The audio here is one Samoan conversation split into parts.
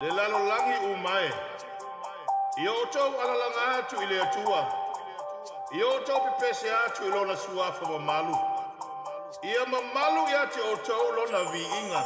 Le lalolagi uma e. Ia outou alalaga atu i le Atua, ia outou pepese atu i Lona Suafa mamalu. Ia mamalu ia te outou Lona viiga.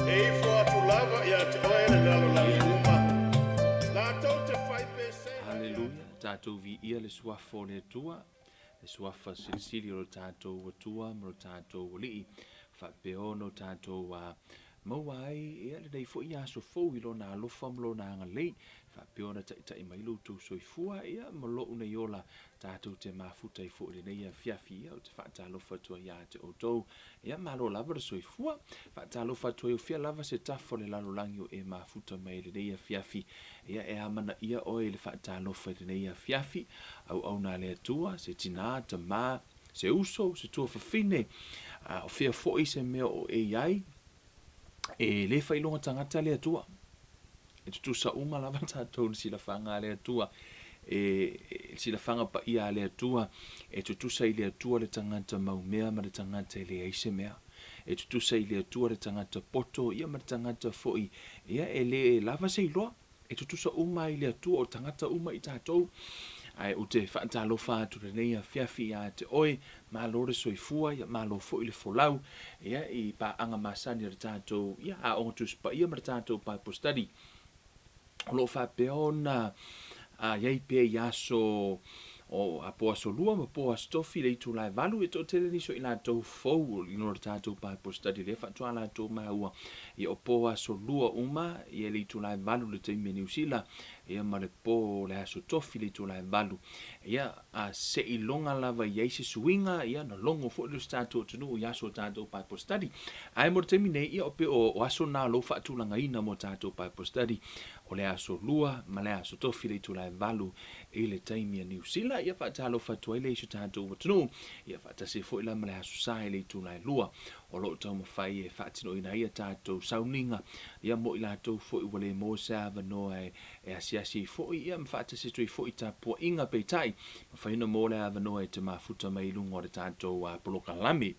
E ifo atu lava ia te oe le lalolagi uma, latou te fai pesega ia. Haleluia, tatou viia le Suafa o le Atua, le Suafa silisili o lo tatou Atua ma lo tatou Alii, faapea ona tatou maua ai ia lenei foi aso fou i Lona alofa ma Lona agalelei, faapea ona taitai mai lo outou soifua ia ma lou nei ola tatou te mafuta ai foi i lenei afiafi. Ia, ou te faatalofa atu ai ia te outou. Ia, malo lava le soifua. Faatalofa atu ai o fia lava se tafa o le lalolagi o e mafuta mai i lenei afiafi. Ia, e amanaia oe i le faatalofa i lenei afiafi. Auauna a le Atua, se tinā, tamā, se uso, se tuafafine, a o fea foi se mea o e i ai, e le failoga tagata le Atua. E tutusa uma lava tatou i le silafaga a le Atua. E le silafaga paia a le Atua, e tutusa i le Atua le tagata maumea ma le tagata e leai se mea. E tutusa i le Atua le tagata poto ia ma le tagata foi ia e le lava se iloa. E tutusa uma ai le Atua o tagata uma i tatou. Ae ou te faatalofa atu lenei afiafi ia te oe, malo le soifua, ia malo foi le folau, ia i paaga masani a le tatou ia Aoga Tusi Paia ma le tatou Bible Study. O lo o faapea ona i ai pea i aso o a po aso lua ma po aso tofi le itula e 8 e toatele nisi o i latou fou i lona tatou Bible study lea faatoa latou maua ia o po aso lua uma ia le itula e 8 le taimi a Niu Sila ia ma le po le aso tofi le itula e 8 ia a seiloga lava i ai se suiga ia na logo foi le tatou atunuu i aso o tatou Bible study. Ae mo le taimi nei ia o pe o, o aso na lou faatulagaina mo tatou Bible study o le aso lua ma le aso tofi le itula e 8 i le taimi a Niu Sila ia faatalofa atu ai le i so tatou atunuu ia faatasi foi la ma le aso sa i le itula e 2 o lo o taumafai e faatinoina ai a tatou sauniga ia mo i latou foi ua le maua se avanoa e e asiasi ai foi ia ma faatasi atu ai foi i tapuaiga peitai mafai ona maua le avanoa e te mafuta mai i luga o le tatou polokalame.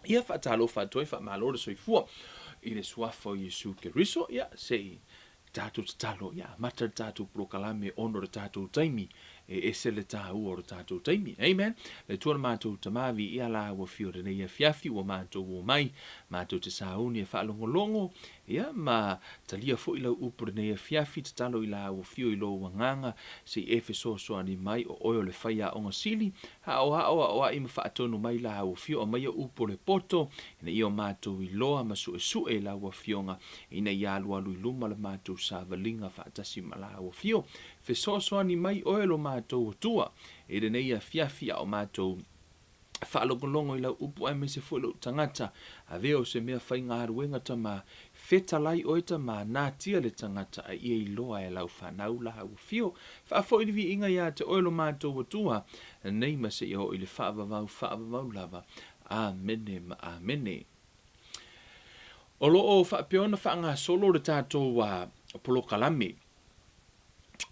Ia faatalofa atu ai, faamalo le soifua i le suafa o Iesu Keriso, ia se i tatou tatalo, ia amata le tatou polokalame ona o le tatou taimi, e ese le tāua o le tatou taimi. Amen. Le Atua le matou Tama, viia la ua fio lenei afiafi ua matou omai, matou te sauni e faalogologo, Ia, ma talia foi lau upu lenei afiafi, tatalo i la ua fio i lou agaga, se i e fesoasoani mai, o oe o le faiaoga sili, aoao aoai ma faatonu mai la ua fio aumaia upu o le poto, ina ia o matou iloa ma suesue i lau afioga, ina ia alualu i luma le matou savaliga faatasi ma la ua fio. Fesoasoani mai oe lo matou Atua i lenei afiafi a o matou faalogologo i lau upu aemaise foi lou tagata, avea o se mea faigaluega tama, fetalai oe tama, natia le tagata a ia iloa e lau fanau la ua fio, faafoi le viiga ia te oe lo matou Atua, nei ma seia oo i le faavavau faavavau lava. Amene ma amene. O lo o faapea ona faagasolo le tatou polokalame.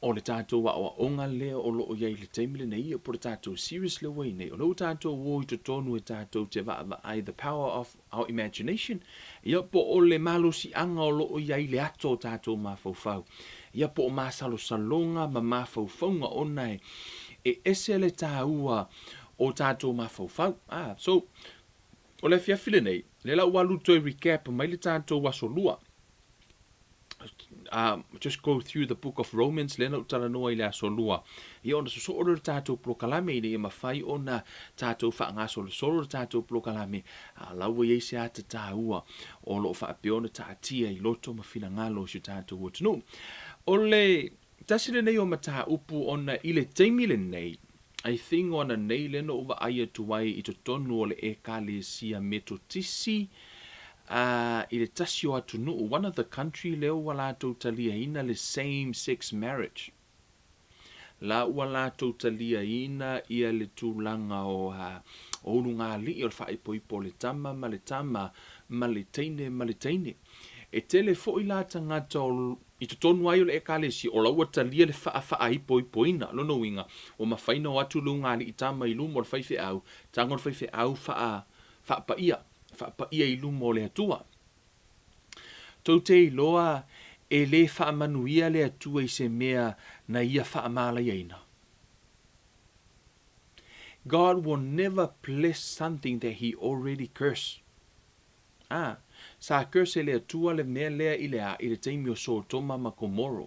O le tatou aoaoga lea o lo o i ai i le taimi lenei, po o le tatou series lea ua i nei, o lea ua tatou o i totonu e tatou te vaavaai the power of our imagination, ia po o le malosiaga o lo o i ai i le ato o tatou mafaufau, ia po o masalosaloga ma mafaufauga ona e, e ese le taua o tatou mafaufau. Ah, so, o le afiafi lenei, lea la ua alu toe recap mai le tatou aso lua. just go through the book of Romans lea na ou talanoa i le aso lua. Ia ona sosoo lea o le tatou polokalame ina ia mafai ona tatou faagasolosolo le tatou polokalame, a la ua i ai se ata taua o lo o faapea ona taatia i loto ma finagalo o si o tatou atunuu. O le tasi lenei o mataupu ona i le taimi lenei, I think o ananei lea na ou vaai atu ai i totonu o le Ekalesia Metotisi a i le tasi o atunuu, one of the country lea ua latou taliaina le same sex marriage. La ua latou taliaina ia le tulaga o o ulugalii o le faaipoipo o le tama ma le tama ma le teine ma le teine. E tele foi la tagata o I totonu ai o le Ekalesia, o la ua talia le faafaaipoipoina. Lona uiga, ua mafai ona o atu le ugali'i tama i luma o le faifeau, tago le faifeau faa, faapaia, faapaia i luma o le Atua. Tou te iloa e le faamanuia le Atua i se mea na Ia faamalaiaina. God will never bless something that He already cursed. Ā, sa curse e le Atua le mea lea i le a i le taimi o Sotoma ma Komoro.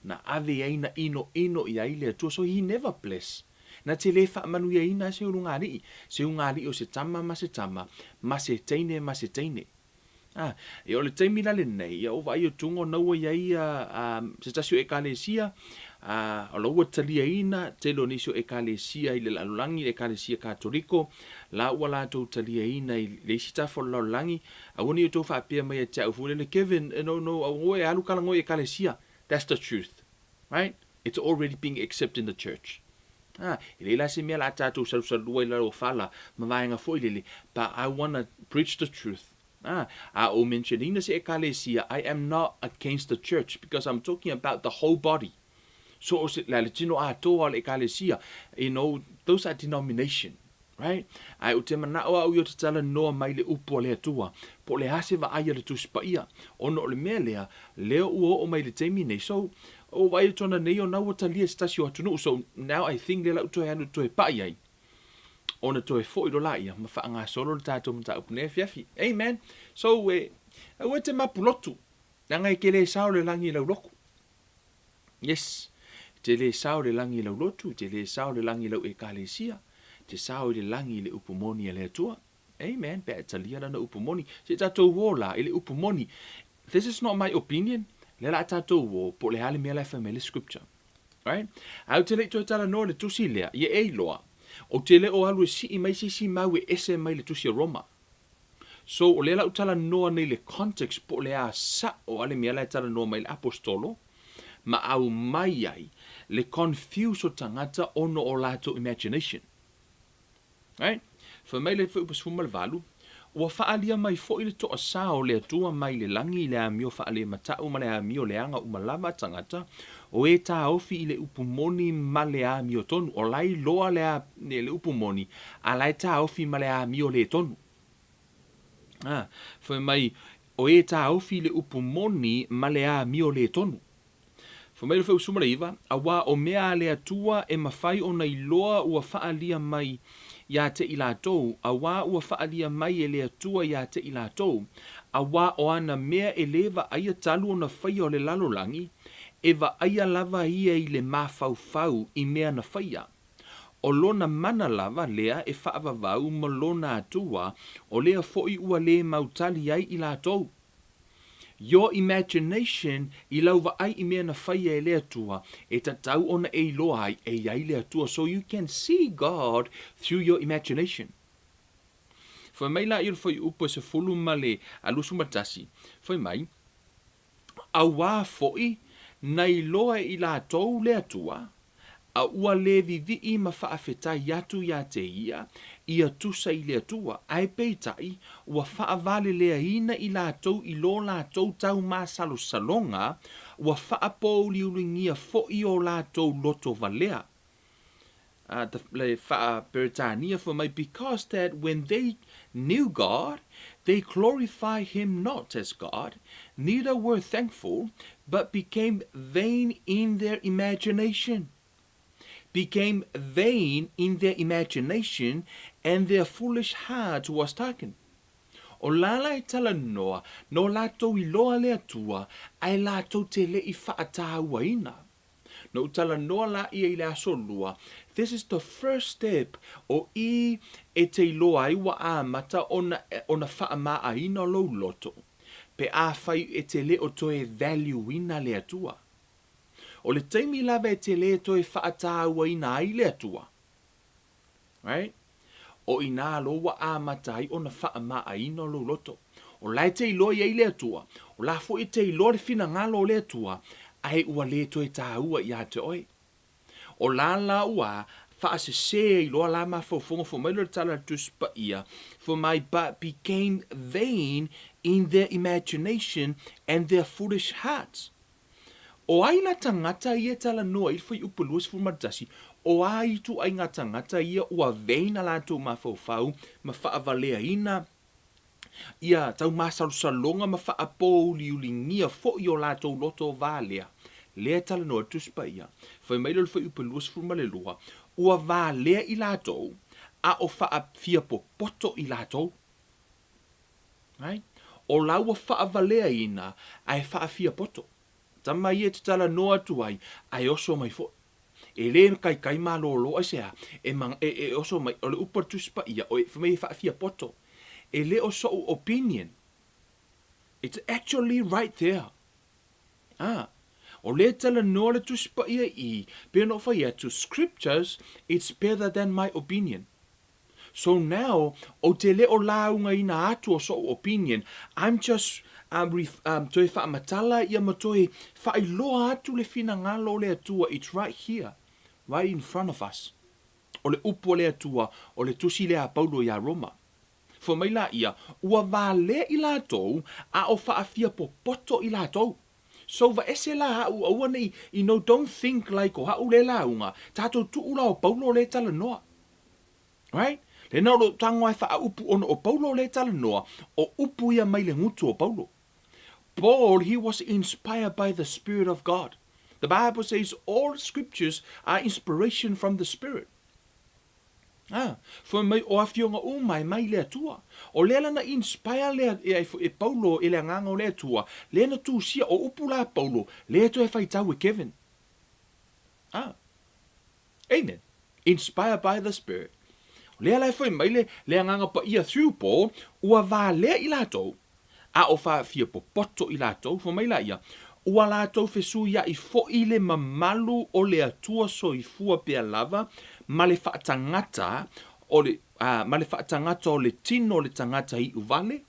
Na ave ai na inoino i ai le Atua, so he never bless. Na te le faamanuiaina ai se ulugalii, se ugali'i o se tama ma se tama, ma se teine ma se teine. Ā, ia o le taimi la lenei, ia o vaai atuga ona ua i ai ia, ā, se tasi o Ekalesia, ā, o la ua taliaina tele o nisi o Ekalesia i le lalolagi, le Ekalesia Katoliko, La ua latou taliaina i le isi tafa o le lalolagi, aua ne i outou faapea mai ia te au foi lele, Kevin, no, no, aua e alu kalagoa i ekalesia. That's the truth. Right? It's already being accepted in the church. Ah, e leai la se mea la tatou salusalua i lalo o fala ma vaega foi lele, but I wanna preach the truth. Ah, a ou mentionina se ekalesia, I am not against the church because I'm talking about the whole body. So o se, le tino atoa o le ekalesia, you know, those are denomination. Right? Ae ou te manao au ia te talanoa mai le upu a le Atua, po o le a se vaai a le Tusi Paia, ona o le mea lea, lea ua oo mai i le taimi nei. So, ua vaai atu ana nei ona ua talia e se tasi o atunuu. So, now I think lea la u toe alu toe pai ai, ona toe foi loa laia ma faagasolo le tatou mataupu nei afiafi. Amen. So, e, aua e te mapulotu, leaga e te le sao le lagi i lau lotu. Yes, te le sao le lagi i lau lotu, te le sao le lagi i lau ekalesia, te sao i le lagi i le upu moni a le Atua. Amen, pe a e talia lana upu moni. Se i tatou o la i le upu moni. This is not my opinion. Lea la a tatou o, po o le a le mea la e fai mai le scripture. Right? Ae ou te le i toe talanoa i le tusi lea, ia e iloa, ou te le o alu e sii mai se isi mau e ese mai le tusi a Roma. So, o lea la u talanoa nei le context po o le a sa'o a le mea la e talanoa mai le Aposetolo ma aumai ai le confuse o tagata ona o latou imagination. Right? Fai mai le Fuaiupu 18, Ua faaalia mai foi le toasā o le Atua mai le lagi i le amio faalemata'u ma le amio leaga uma lava a tagata, o e taofi i le upu moni ma le amiotonu, o la e iloa le, le upu moni, a la e taofi ma le amio le tonu. A, fai mai, o e taofi i le upu moni ma le amio le tonu. Fai mai le Fuaiupu 19, Auā o mea a le Atua e mafai ona iloa ua faaalia mai iā te i latou, auā ua faaalia mai e le Atua iā te i latou, auā o ana mea e lē vaaia talu ona faia o le lalolagi, e vaaia lava ia i le mafaufau i mea na faia. O lona mana lava lea e faavavau ma lona Atua, o lea foi ua lē mautali ai i latou. Your imagination i lau vaai i mea na faia e le Atua, e tatau ona e iloa ai e i ai le Atua, so you can see God through your imagination. Fai mai la i le fuaiupu e 21, fai mai, Auā foi na iloa e i latou le Atua, a ua le vivii ma faafetai atu iā te ia, ia tusa i le Atua, ae peitai, ua faavaleleaina i latou i lo latou taumasalosaloga, ua faapouliuligia foi o latou loto valea. Le faa-Peretania fai mai, Because that when they knew God, they glorify him not as God, neither were thankful, but became vain in their imagination. Became vain in their imagination, and their foolish heart was darkened. O la la e talanoa, no latou iloa le Atua, ae latou te le i faatāuaina. Na ou talanoa la ia i le aso lua, this is the first step o i e te iloa ai ua amata ona ona faamāʻaina o lou loto pe afai e te le o toe value ina le Atua. O le taimi lava e te le toe faatāuaina ai le Atua, Right? O inā loa ua amata ai ona faamāʻaina o lou loto. O la e te iloa i ai le Atua, o la foi e te iloa le finagalo o le Atua, ae ua le toe tāua iā te oe. O la la ua faasesē ai loa la mafaufauga fai mai loa le tala a le Tusi Paia, For my but became vain in their imagination and their foolish hearts. O ai la tangata ia e talanoa i le fuaiupu 21, o a ituaiga tagata ia ua vain a latou mafaufau ma faavaleaina ia taumasalosaloga ma faapouliuligia foi o latou loto valea, lea e talanoa le Tusi Paia, fai mai lea o le fuaiupu 22, ua valea i latou, a o faafiapopoto i latou. Right? O la ua faavaleaina ae faafiapoto. Tama ia e te talanoa atu ai, ae oso mai foi. E le kaikai malōlō aisea, e, e, e oso mai, o le upu a le Tusi Paia, o e, fai mai e faafiapoto. E le o soʻu opinion. It's actually right there. Ah, o lea e talanoa le Tusi Paia i, pei ona ou fai atu, scriptures, it's better than my opinion. So now, ou te le o laugaina atu o soʻu opinion, I'm just um, ref, um, toe faamatala ia ma toe faailoa atu le finagalo o le Atua, it's right here, right in front of us. O le upu a le Atua, o le tusi lea a Paulo iā Roma. Fai mai la ia, ua valea i latou, a o faafiapopoto i latou. So vaese la a'u aua nei you know don't think like o a'u lea lauga, tatou tuu la o Paulo lea e talanoa. Right? Lena o lou tago a e faaupu ona o Paulo lea e talanoa, o upu ia mai le gutu o Paulo. Paul, he was inspired by the Spirit of God. The Bible says all scriptures are inspiration from the Spirit. Ah, fai mai o afioga uma e mai le Atua. O lea la na inspire lea e, e, e Paulo e le agaga o le Atua, lea na tusia o upu la Paulo, lea toe faitau e Kevin. Ah. Amen. Inspired by the Spirit. O lea la e fai mai le, le agaga paia through Paul, ua valea i latou, a o faafia popoto i latou, fai mai la ia, ua latou fesuiaʻi foʻi le mamalu o le Atua soifua pea lava ma le faatagata o le, a, ma le faatagata o le tino o le tagata iʻu vale,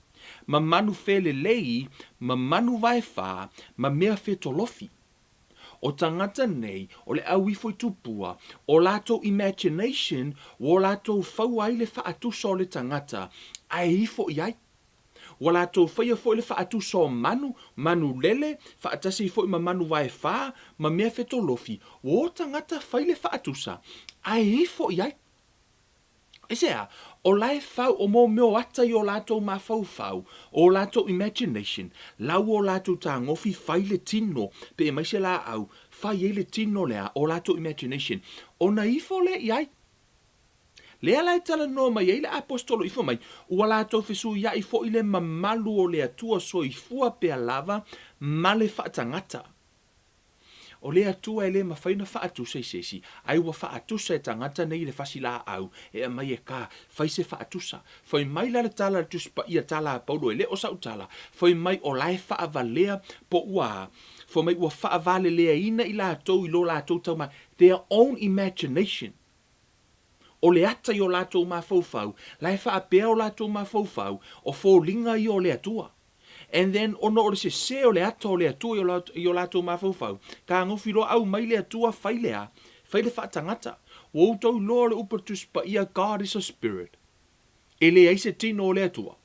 ma manu felelei, ma manu vaefā, ma mea fetolofi. O tagata nei, o le au ifo i tupua, o latou imagination, ua o latou faua ai le faatusa o le tagata, ae ifo i ai. Ua latou faia foi le faatusa o manu, manu lele, faatasi ai foi ma manu vaefā, ma mea fetolofi, ua o tagata fai le faatusa, ae ifo i ai. Aisea? O la e fau, o mo mea o ata i o latou mafaufau, o latou imagination, la ua o latou tagofi fai le tino, pe aumai se laau, fai ai le tino lea, o latou imagination, ona ifo lea i ai. Lea la e talanoa mai ai le Aposetolo ifo mai, ua latou fesuiaʻi foi le mamalu o le Atua soifua pea lava ma le faatagata. O le Atua e le mafai ona faatusa i se isi, ae ua faatusa e tagata nei le fasi laau e aumai e ka, fai se faatusa. Fai mai la le tala a le Tusi Paia, tala a Paulo, e le o sau tala, fai mai o la e faavalea po ua a, fai mai ua faavaleleaina i latou i lo latou taumā, their own imagination. O le ata i o latou mafaufau, la e faapea o latou mafaufau, o foliga ia o le Atua. And then, ona o le sese o le ata o le Atua i o latou mafaufau, tagofi loa au mai le Atua, fai le a? Fai le faatagata. Ua outou iloa le upu a le Tusi Paia, God is a spirit. E leai se tino o le Atua.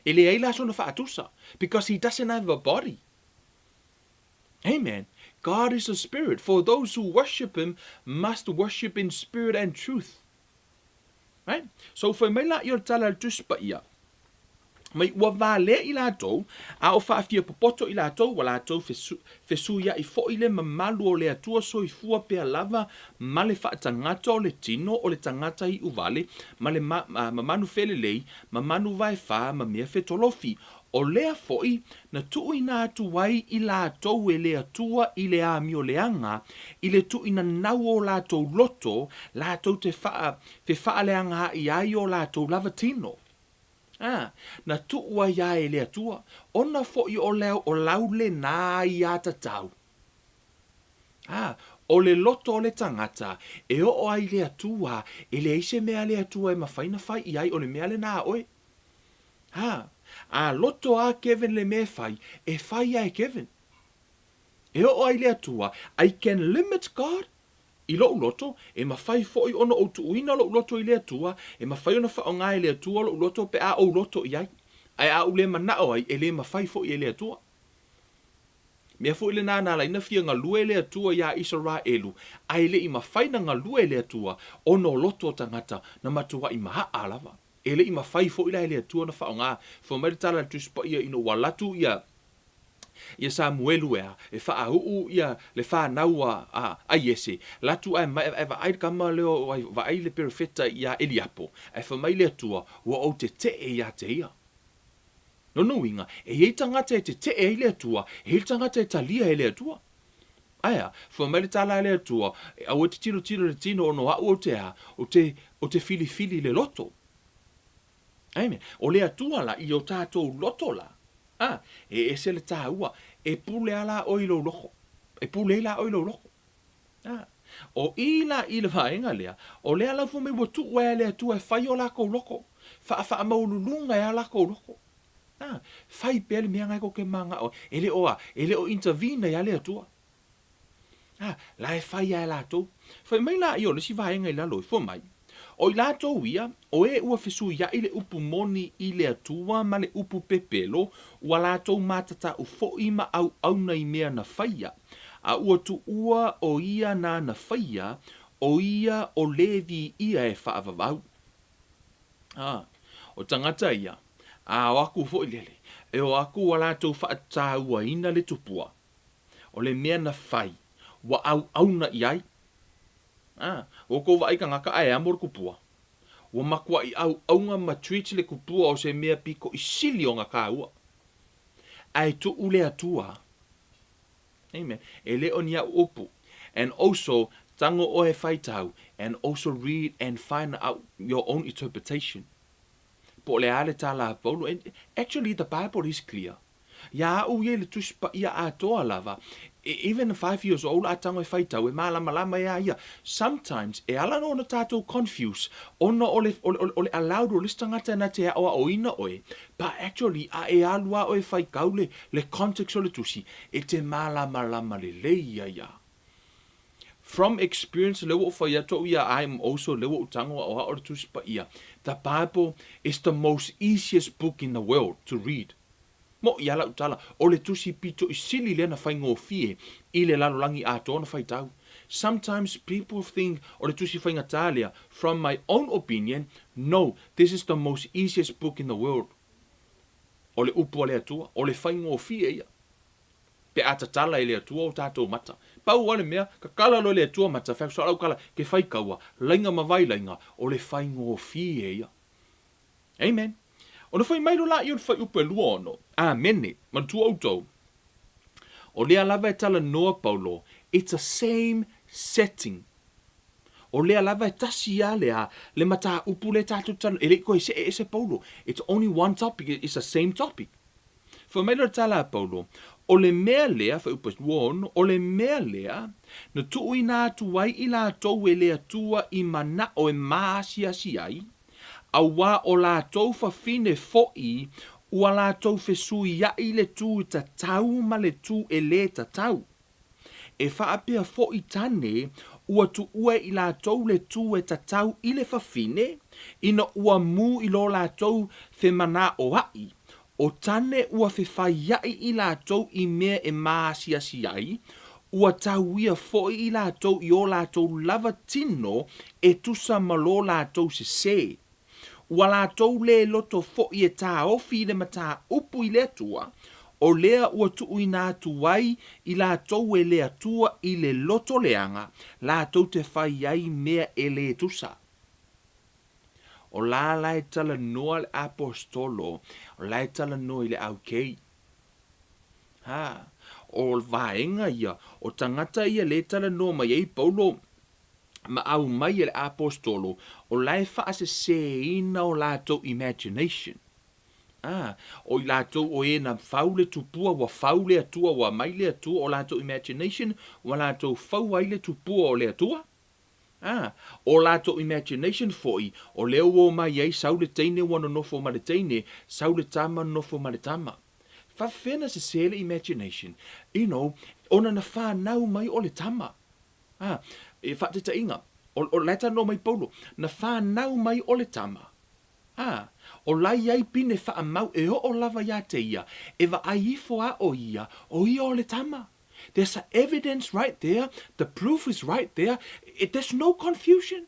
E leai la sona faatusa, because he doesn't have a body. Amen. God is a spirit, for those who worship him must worship in spirit and truth. Right? So fai mai la ia o le tala a le Tusi Paia, mai ua valea i latou, a o faafia popoto i latou, ua latou fesu, fesuiaʻi foʻi le mamalu o le Atua soifua pea lava ma le faatagata o le tino o le tagata iʻu vale, ma le ma, ma, ma manu felelei, ma manu vaefā, ma mea fetolofi. O lea foʻi na tuuina atu ai i latou e le Atua i le amio leaga, i le tuuina nau o latou loto, latou te faa, fefaaleagaaʻi ai o latou lava tino. A, na tuu ai a e le Atua, ona foʻi o le, o lau lenā iā tatau. A, o le loto o le tagata, e oo ai i le Atua, e leai se mea a le Atua e mafai na fai i ai, o le mea lenā a oe. Ha, a loto a Kevin le mea e fai, e fai a e Kevin. E oo ai le Atua, I can limit God i loʻu loto, e mafai foʻi ona ou tuuina loʻu loto i le Atua, e mafai ona faaaoga e le Atua loʻu loto pe a ou loto i ai. Ae a ou le manaʻo ai, e le mafai foʻi e le Atua. Mea foʻi lenā na ala ai na fia galue le Atua iā Isaraelu, ae le i mafai na galue e le Atua, ona o loto o tagata na matuaʻi mahaʻa lava. E le i mafai foi la e le Atua ona faaaoga. Fai mai le tala a le Tusi Paia ina ua alu atu ia ia Samuelu ea e faauu ia le fanau a a a Iese, alu atu ae mai ae vaai le tama lea o ai vaai le perofeta iā Eliapo, ae fai mai le Atua, Ua ou tetee iā te ia. Lona uiga, e i ai tagata e tetee ai le Atua, e i ai le tagata e talia e le Atua. Aea, fai mai le tala a le Atua, aua e te tilotilo i le tino ona o aʻu ou te a, ou te, ou te filifili i le loto. Amen. O le Atua la, i o tatou loto la, a, e ese le taua, e pule a la oe i lou loko. E pule ai la oe i lou loko. A, o i la i le vaega lea, o lea la fai mai ua tuu ai e le Atua e fai o lakou loko, faafaamaululuga e a lakou loko. A, fai pea le mea na e kou te manao ai. E le o a, e le o intervene ai a le Atua. A, la e fai a e latou. Fai mai la ia o le isi vaega i lalo ifo mai. O i latou ia, o e ua fesuiaʻi le upu moni i le Atua ma le upu pepelo, ua latou matatau foi ma auauna i mea na faia, a ua tuua o ia nāna faia, o ia o le viia e faavavau. A, o tagata ia, a o aku foi lele, e o aku ua latou faatauaina le tupua, o le mea na fai, ua auauna i ai. A, ua kou vaai kanaka ae amo le kupua. Ua matuaʻi auauna ma treat le kupua o se mea pitoʻi sili ona kāua. Ae tuu le Atua. Amen. E le o ni aʻu upu. And also, tago ʻoe e faitau, and also read and find out your own interpretation. Po o le a le tala a Paulo. And actually, the Bible is clear. Iā aʻu ia i le Tusi Paia atoa lava, even 5 years old a tago e faitau, e malamalama iā ia. Sometimes, e ala nō ona tātou confuse, ona o le, o le, o le allowed o le isi tagata na te aʻoaʻoina ʻoe, but actually, a e alu lava ʻoe e faitau le, le context o le tusi, e te malamalama lelei ia iā. From experience, lea ua ou fai atu au ia I am also, lea ua ou tago aʻoaʻo le Tusi Paia, the Bible is the most easiest book in the world to read. Moʻi a lau tala, o le tusi pitoʻi sili lea na faigofie i le lalolagi atoa ona faitau. Sometimes people think o le tusi faigata lea, from my own opinion, no, this is the most easiest book in the world. O le upu a le Atua, o le faigofie ia. Pe a tatala e le Atua o tatou mata. Pau a le mea, tatala loa e le Atua mata, fai atu lau tala, ke faitaua, laiga ma vailaiga, o le faigofie ia. Amen. Ona fai mai loa laia o le fuaiupu e 26, Amene, manatua outou, o lea lava e talanoa Paulo, it's a same setting. O lea lava e tasi a le a, le mataupu lea tatou te talanoa, e le i toe see ese Paulo. It's only one topic, it's the same topic. Fai mai loa le tala a Paulo, O le mea lea, fuaiupu e 26, o le mea lea, na tuuina atu ai i latou e le Atua i manaʻo e maasiasi ai, auā o latou fafine foʻi ua latou fesuiaʻi le tū tatau ma le tū e lē tatau. E faapea foʻi tane ua tuua i latou le tū e tatau i le fafine, ina ua mū i lo latou femanaoaʻi, o tane ua fefaiaʻi i latou i mea e maasiasi ai, ua tauia foʻi i latou i o latou lava tino e tusa ma lo latou sesē. Ua latou lē loto foʻi e taofi i le mataupu i le Atua, o lea ua tuuina atu ai i latou e le Atua i le loto leaga, latou te fai ai mea e lē tusa. O la la e talanoa le Aposetolo, o la e talanoa i le au kei. Ha, o vaega ia, o tagata ia le talanoa mai ai Paulo ma aumai e le Aposetolo, o la e faasesēina o latou imagination. Ah, o i latou o e na fau le tupua, ua fau le Atua, ua aumai le Atua, o latou imagination, ua latou fau ai le tupua o le Atua. Ā, ō lātou imagination foʻi, o lea ua omai ai sau le teine ua nonofo ma le teine, sau le tama nonofo ma le tama. Faafefea na sesē le imagination? You know, ona na whanau mai o le tama. Ā, e faataitaiga, o, o la e talanoa mai Paulo, na whanau mai o le tama. Ā, o la i ai pine whaamau e oo lava iā te ia, e vaai ifo a o ia, o ia o le tama. There's a evidence right there, the proof is right there, it, there's no confusion.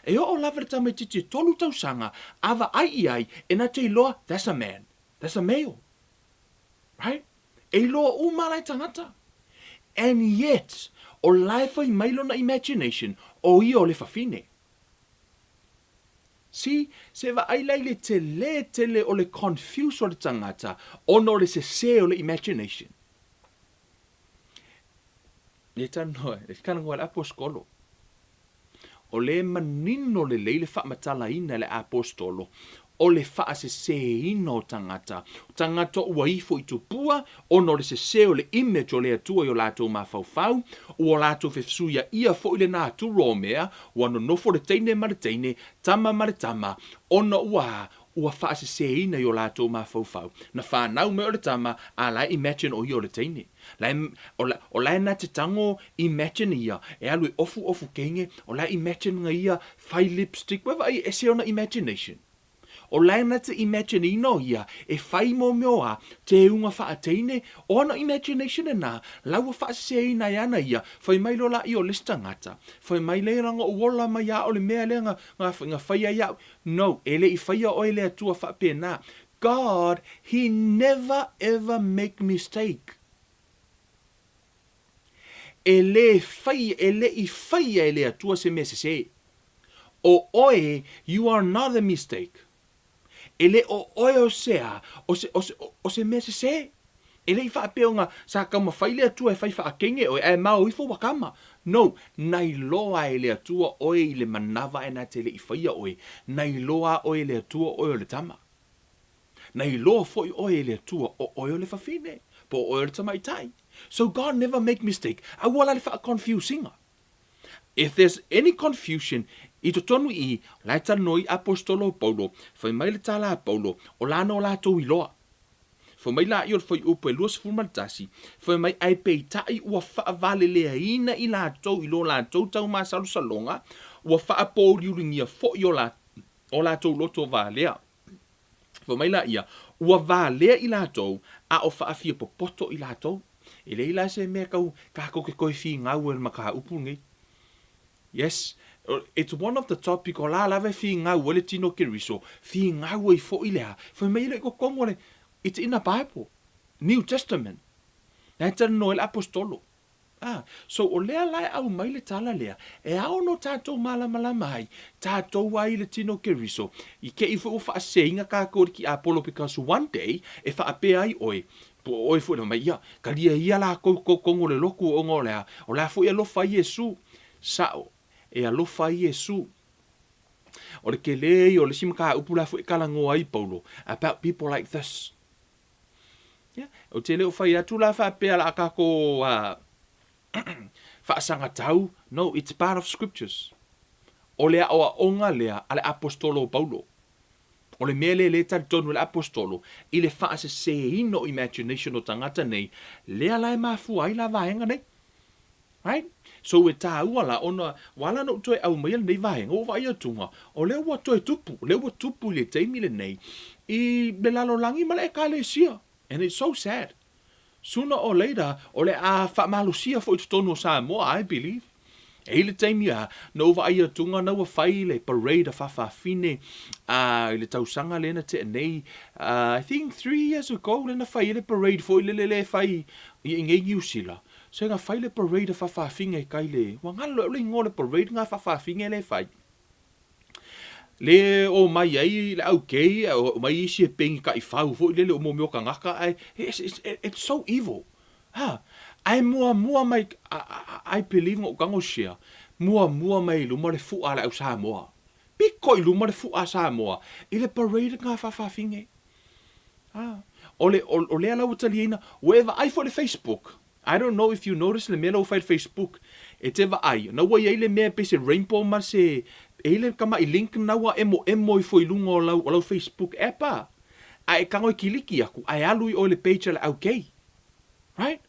E oo lava le tamaitiiti e tolu tausaga, a vaai i ai, e na te iloa, that's a man, that's a male. Right? E iloa uma la e tagata. And yet, o la e fai mai lona imagination, o ia o le fafine. See, se vaai la i le tele tele o le confuse o le tagata ona o le sesē o le imagination. E talanoa, e talanoa le aposetolo. O le manino lelei le faamatalaina e le aposetolo. O le faaseseina o tagata, o tagata ua ifo i tupua ona o le sese o le image o le Atua i o latou mafaufau, ua latou fesuiaia foi le natura o mea, ua nonofo le teine ma le teine, tama ma le tama, ona ua ua faaseseina i o latou mafaufau. Na fanau mai o le tama, a la e imagine o ia o le teine. La e, o la, o la e na te tago imagine ia, e alu e ofu ofu kenge, o la e imagine nga ia fai lipstick, ua vaai e ese ona imagination. O la e na te imagine ina o ia e fai mo mea o a, teuga faateine, o ana imagination lena, la ua faaseseina ai ana ia, fai mai loa laia o le isi tagata, fai mai lea leaga ou ola mai a o le mea lea nga, nga faia ai au. No, e le i faia oe e le Atua faapena. God, He never ever make mistake. E le fai, e le i faia e le Atua se mea sese. O oe, you are not a mistake. E le o oe o se a, o se, o se, o se mea sese. E le i faapea ona sa taumafai le Atua e fai faakenge oe ae mao ifo ua kama. No, na iloa e le Atua oe i le manava ae na te le i faia oe, na iloa oe e le Atua oe o le tama. Na iloa foi oe e le Atua o oe o le fafine, po o oe o le tamaitai. So God never make mistake. Aua la le faa-confuse ina. If there's any confusion i totonu i i, la e talanoa i Aposetolo o Paulo, fai mai le tala a Paulo, o la na o latou iloa. Fai mai laia o le fuaiupu e 21, fai mai ae peitai ua faavaleleaina i latou i lo latou taumasalosaloga, ua faapouliuligia foi o latou loto valea. Fai mai laia, ua valea i latou, a o faafiapopoto i latou. E leai la se mea tau tatou te toe finau ai i le mataupu lenei. Yes, it's one of the topic o la lava e finau ai le tino Keriso, finau ai foi le a, fai mai e le i totonu o le, it's in the Bible, New Testament. Na e talanoa ai le Aposetolo. Ah, so o lea la e aumai le tala lea, e ao no tatou malamalama ai, tatou ai le tino Keriso, i te i foi ua faaseseina tatou i le tiapolo because one day e faapea ai oe, po o oe foi na mai, ia, talia ia latou i totonu o le lotu ona o le a, o la foi e alofa ai Iesu. Sao, e alofa ai Iesu. O le tele ia o le isi mataupu la foi e talanoa ai Paulo, about people like this. Ia, ou te le o fai atu la faapea la a tatou faasagatau, no, it's part of scriptures. O le aoaoga lea a le Aposetolo o Paulo. O le mea lea lea e talitonu ai le Aposetolo i le faaseseina o imagination o tagata nei, lea la e mafua ai la vaega nei. Right? So e tāua la ona ua ala ona ou toe aumaia lenei vaega, ua ou vaai atuga, o lea ua toe tupu, o lea ua tupu i le taimi lenei i le lalolagi ma le Ekalesia. And it's so sad. Sooner or later, o le a faamalosia foi i totonu o Samoa, I believe. E i ai le taimi a, na ou vaai atuga na ua fai le parade a faafafine a i le tausaga lea na tea nei, I think 3 years ago lea na fai ai le parade foi lele lea e fai i inei Niu Sila. Se na fai le parade a faafafine kai le, ua galo ea le igoa o le parade na faafafine lea e fai. Le omai ai le au gay, omai isi e peni taifau foi lele o mea o tagata ae it's, it's so evil. Ha, ae muamua mai, I believe na ou tago share, muamua mai i luma le fua a le au Samoa. Pito i luma le fua a Samoa i le parade na faafafine. Ha, o le, o, o lea la ua taliaina, ua e vaai foi i le Facebook, I don't know if you notice le mea la ua fai i le Facebook, e te vaai, na ua i ai le mea pei se rainbow ma se, e i ai le tama'i link na ua emoemo ifo i luga o lau, o lau Facebook app a, a e tago e kiliki atu, ae alu i o i le page a le au gay. Right?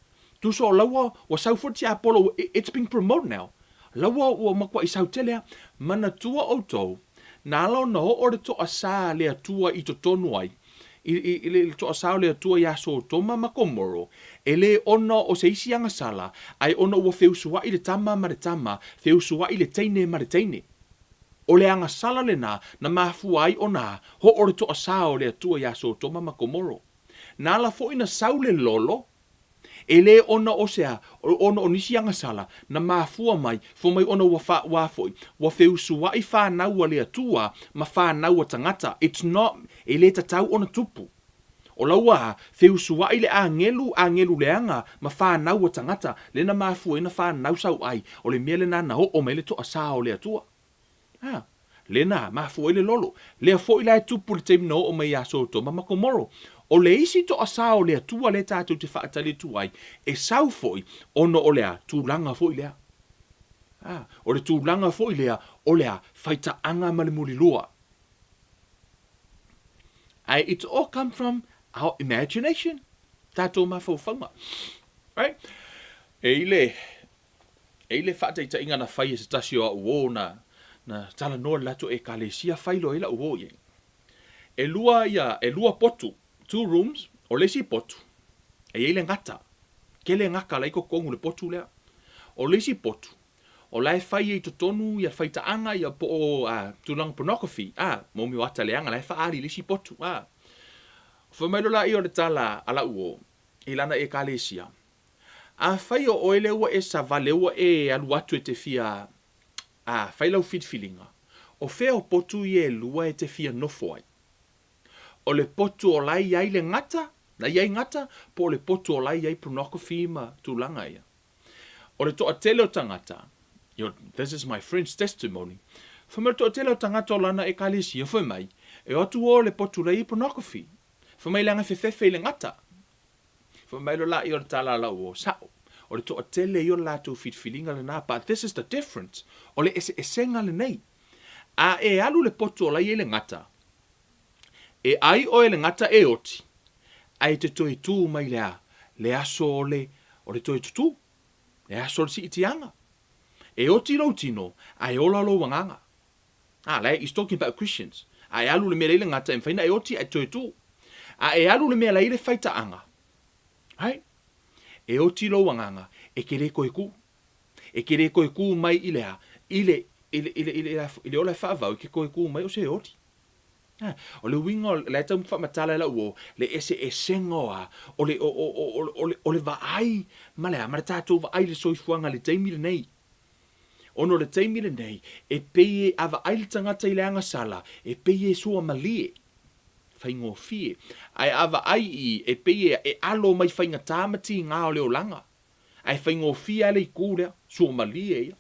Tusa o laua ua sau foi le tiapolo, it's being promoted now. Laua ua matuai sau tele a. Manatua outou, na ala ona oo le toasā a le Atua i totonu ai, i, i, i le toasā o le Atua iā Sotoma ma Komoro, e le ona o se isi agasala, ae ona ua feusuaʻi le tama ma le tama, feusuaʻi le teine ma le teine. O le agasala lenā na mafua ai ona oo le toasā o le Atua iā Sotoma ma Komoro. Na ala foi na sau le lolo, E le ona o se a, ona o nisi agasala, na mafua mai, fai mai ona ua fa, ua foi, ua feusuaʻi fanau a le Atua ma fanau a tagata, it's not, e le tatau ona tupu. O laua a, feusuaʻi le agelu, agelu leaga, ma fanau a tagata, lea na mafua ai na fanau sau ai, o le mea lena na oo mai le toasā o le Atua. A. Lea na mafua ai le lolo. Lea foi la e tupu i le taimi na oo mai ia Sotoma ma Komoro. O le isi toasā o le Atua lea tatou te faatali atu ai, e sau foi ona o le a? Tulaga foi lea. A, o le tulaga foi lea o le a? Faitaaga ma le mulilua. Ae it's all come from our imagination, tatou mafaufauga. Right? E i le, e i le faataitaiga na fai e se tasi o au uō na, na talanoa i le latou Ekalesia, fai loa ai lau uō i ai. Elua ia, elua potu, two rooms, o le isi potu, e i ai le gata, tele gata la i totonu o le potu lea. O le isi potu, o la e fai ai i totonu ia faitaaga ia po o a, tulaga pornography, a, mo mea o ata leaga la e faaali i le isi potu, a. Fai mai loa laia o le tala a lau uo i lana Ekalesia, Afai o oe lea ua e savali, ua e alu atu e te fia a fai lau filifiliga, o fea o potu ia elua e te fia nofo ai? O le potu o la e i ai le gata, la e i ai gata, po o le potu o la e i ai pornography ma tulaga ia? O le toatele o tagata, this is my friend's testimony, fai mai o le toatele o tagata o lana Ekalesia, fai mai, e o atu o le potu la e i ai pornography. Fai mai leaga e fefefe i le gata. Fai mai loa laia o le tala a lau uo, Sao, o le toatele ia o le latou filifiliga lena, but this is the difference, o le eseesega lenei. A e alu le potu o la e i ai le gata, e ai oe le gata e oti, ae e te toe tu mai le a? Le aso o le, o le toe tutū, le aso o le siitiaga. E oti lou tino, ae ola lou agaga. A, la e, he's talking about Christians. A e alu le mea la e i le gata, e mafai ona e oti ae toe tu. A e alu le mea la e i le faitaaga, right? E oti lou agaga, e te le toe tu. E te le toe tu mai i le a? I le, i le, i le, i le, i le ola e faavau, e te toe tu mai o se oti. A, o le uiga o, la e tau faamatala e lau uo, le eseesega o a, o le, o, o, o, o, o le, o le vaai ma le a, ma le tatou vaai i le soifuaga i le taimi lenei. Ona o le taimi lenei, e pei e a vaai le tagata i le agasala, e pei e suamalie, faigofie. Ae a vaai i, e pei e alo mai faigata ma tiga o le olaga. Ae faigofie lava le itu lea, suamalie ia.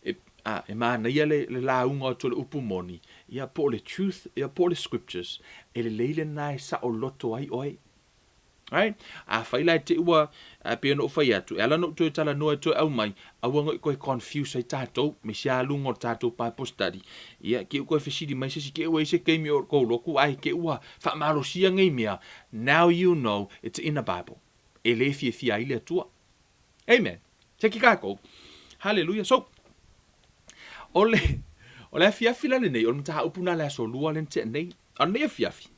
E, a, e manaia le, le lauga atu o le upu moni, ia po o le truth, ia po o le scriptures, e lelei lena e saoloto ai oe. Right? Afai la e te ua, e pei ona ou fai atu, e ala ona ou toe talanoa e toe aumai, aua ne i toe confuse ai tatou, me se aluga o le tatou Bible study. Ia, ke ua toe fesili mai se isi, ke ua i ai se taimi o tou lotu, ae ke ua faamalosia nei mea, now you know it's in the Bible. E le fiafia ai le Atua. Amen. Seki kākou. Hallelujah. So, o le, o le afiafi la lenei, o le mataupu na le aso lua le na tea nei. A o lenei afiafi,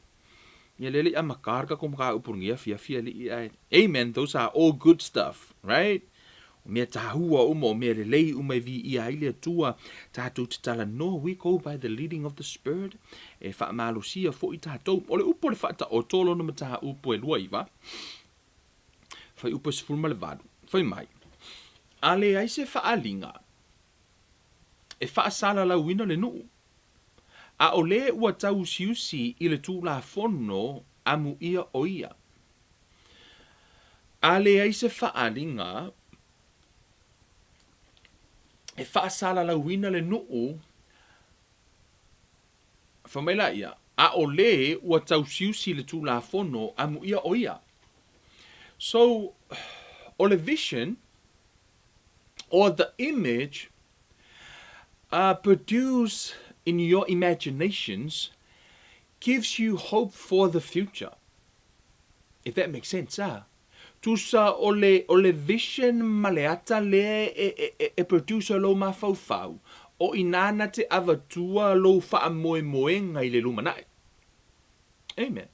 Ia lele i amakar ka ko mataupu lenei afiafi alii ae. Amen. Those are all good stuff, right? O mea tāua uma, o mea lelei uma e viia ai le Atua, tātou te talanoa, we go by the leading of the Spirit, e faamalosia foi tātou. O le upu o le faataoto o lona mataupu e 29, fuaiupu e 18, fai mai, A leai se faaaliga e faasalalauina le nuu, a o le ua tauusiusi i le Tulafono amuia o ia. A leai se faaaliga e faasalalauina le nuu, Fai mai laia, A o le ua tausiusi le Tulafono, amuia o ia. So, o le vision, or the image, produced in your imaginations gives you hope for the future. If that makes sense, ah. Tusa o le, o le vision ma le ata lea e, e, e, e produce lou mafaufau, o inā na te avatua lou faamoemoega i le lumanai. Amen.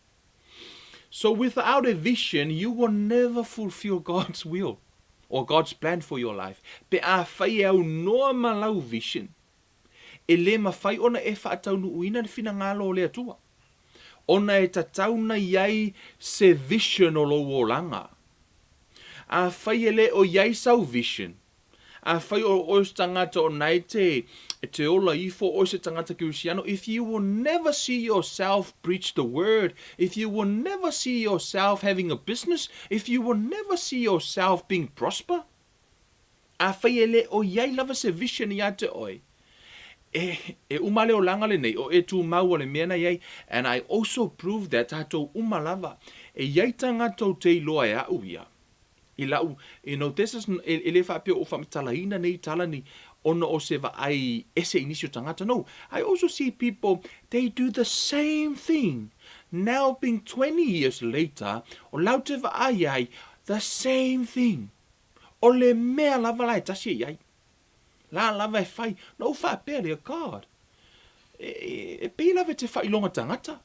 So without a vision, you will never fulfill God's will or God's plan for your life. Pe afai e aunoa ma lau vision, E le mafai ona e faataunuuina le finagalo o le Atua, ona e tatau na i ai se vision o lou olaga. Afai e le o i ai sau vision, afai o oe o se tagata o na e te, e te ola ifo oe se tagata Kerisiano, if you will never see yourself preach the word, if you will never see yourself having a business, if you will never see yourself being prosper, Afai e le o i ai lava se vision ia te oe, E, e uma le olaga lenei, o e tumau o le mea na i ai. And I also prove that tatou uma lava, e i ai tagata ou te iloa e a'u ia, i la'u, you know, this is, e, e le faapea o faamatalaina nei tala ni ona o se vaai ese i nisi o tagata. No, I also see people, they do the same thing. Now being 20 years later, o lau te vaai ai, the same thing. O le mea lava la e tasi e i ai. La lava e fai, na ou faapea lea, God, e, e, e pei lava e te whailoga tangata.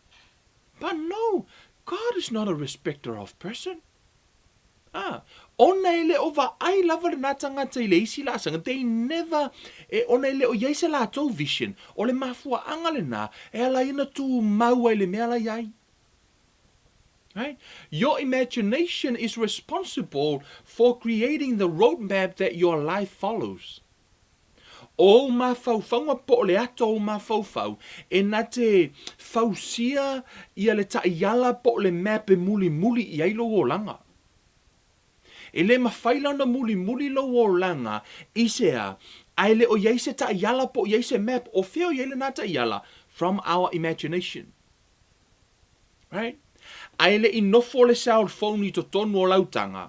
But no, God is not a respecter of person. Ah, ona e le o vaai lava lena tagata i le isi laasaga, they never, e, ona e le o i ai se latou vision, o le mafuaaga lena e ala ai ona tumau ai i le mea la i ai. Right? Your imagination is responsible for creating the roadmap that your life follows. O ou mafaufauga po o le ato o ou mafaufau e na te fausia ia le taiala po o le map e mulimuli i ai lou olaga. E le mafai la ona mulimuli lou olaga i se a, a e le o i ai se taiala po o i ai se map, o fea o i ai lena taiala? From our imagination. Right? A e le i nofo le cell phone i totonu o lau taga,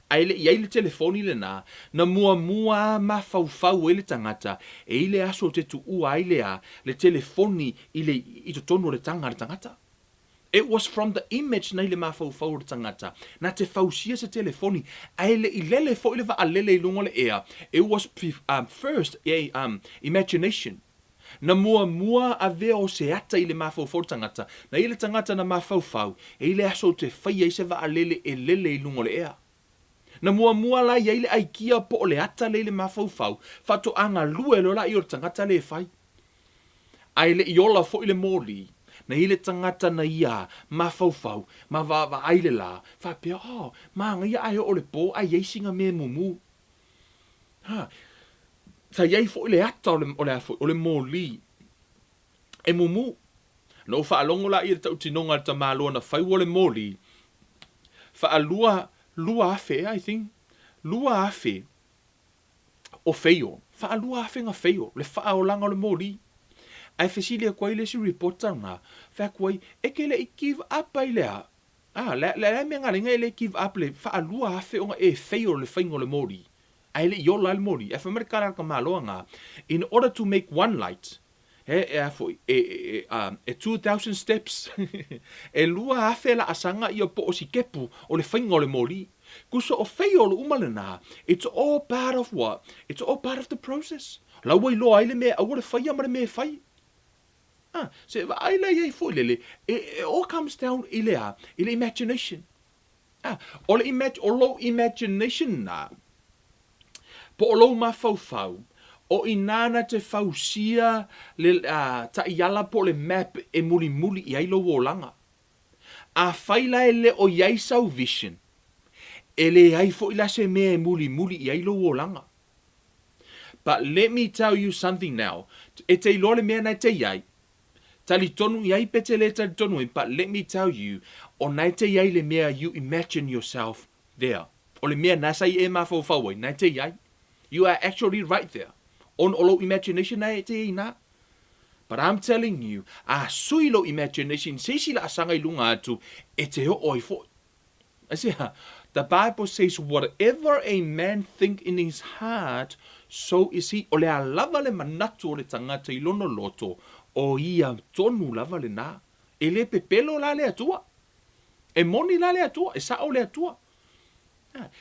a e le i ai le telefoni lena, na muamua mafaufau ai le tagata e i le aso te tuua ai le a, le telefoni i le, i totonu o le taga a le tagata. It was from the image nei le mafaufau o le tagata, na te fausia se telefoni, a e le i lele foi le vaalele i luga o le ea, it was first a imagination. Na muamua avea o se ata i le mafaufau o le tagata, na ia le tagata na mafaufau, e i le aso ou te faia ai se vaalele e lele i luga o le ea. Na muamua la i ai le aikia po o le ata lea i le mafaufau, faatoa galue loa laia o le tagata lea e fai. A e le i ola foi le moli, na i le tagata na ia mafaufau ma vaavaai le la, faapea, Oh, manaia ae oo le po ae i ai sina mea e mumu. Ha, sa i ai foi le ata o le, o le a foi, o le moli e mumu. Na ou faalogo la i le tautinoga a le tamaloa na fai ua le moli, faalua, 2000 ea, I think, 2000 o feio, faalua afe na feio, le faaolaga o le moli. Ae fesili atu ai le isi reporter lena, fai atu ai, e te le i give up ai le a? A, le, le a mea na e le give up le faalua afe ona e feio le faiga o le moli. Ae le i ola ai le moli. Ae fai mai le tala a le tamaloa na, in order to make one light, e, e a foi, e, e, e, e 2,000 steps, e 2,000 laasaga ia po o sikepu o le faiga o le moli. Kuso o feio lo uma lena, it's all part of what? It's all part of the process. La ua iloa ai le mea e aua le faia ma le mea e fai. Ah, se vaai la i ai foi lele, it, it all comes down i le a, i le imagination. Ah, o le imag, o lou imagination na, po o lou mafaufau, o i nā na te fausia le uh, taiala po o le map e mulimuli i ai lou olaga. Afai la e le o i ai sau vision, e leai foi la se mea e mulimuli i ai lou olaga. But let me tell you something now, e te iloa le mea na e te i ai, talitonu i ai pe te le talitonu ai, but let me tell you, o na e te i ai le mea you imagine yourself there. O le mea na sa i e mafaufau ai, na e te i ai. You are actually right there. On o lou imagination na e te i na. But I'm telling you, a sui lou imagination, se isi laasaga i luga atu, e te oo ai foi. Aisea? The Bible says, whatever a man think in his heart, so is he. O le a lava le manatu o le tagata i lona loto, o ia tonu lava lena. E le pepelo la le Atua. E moni la le Atua, e sa'o le Atua.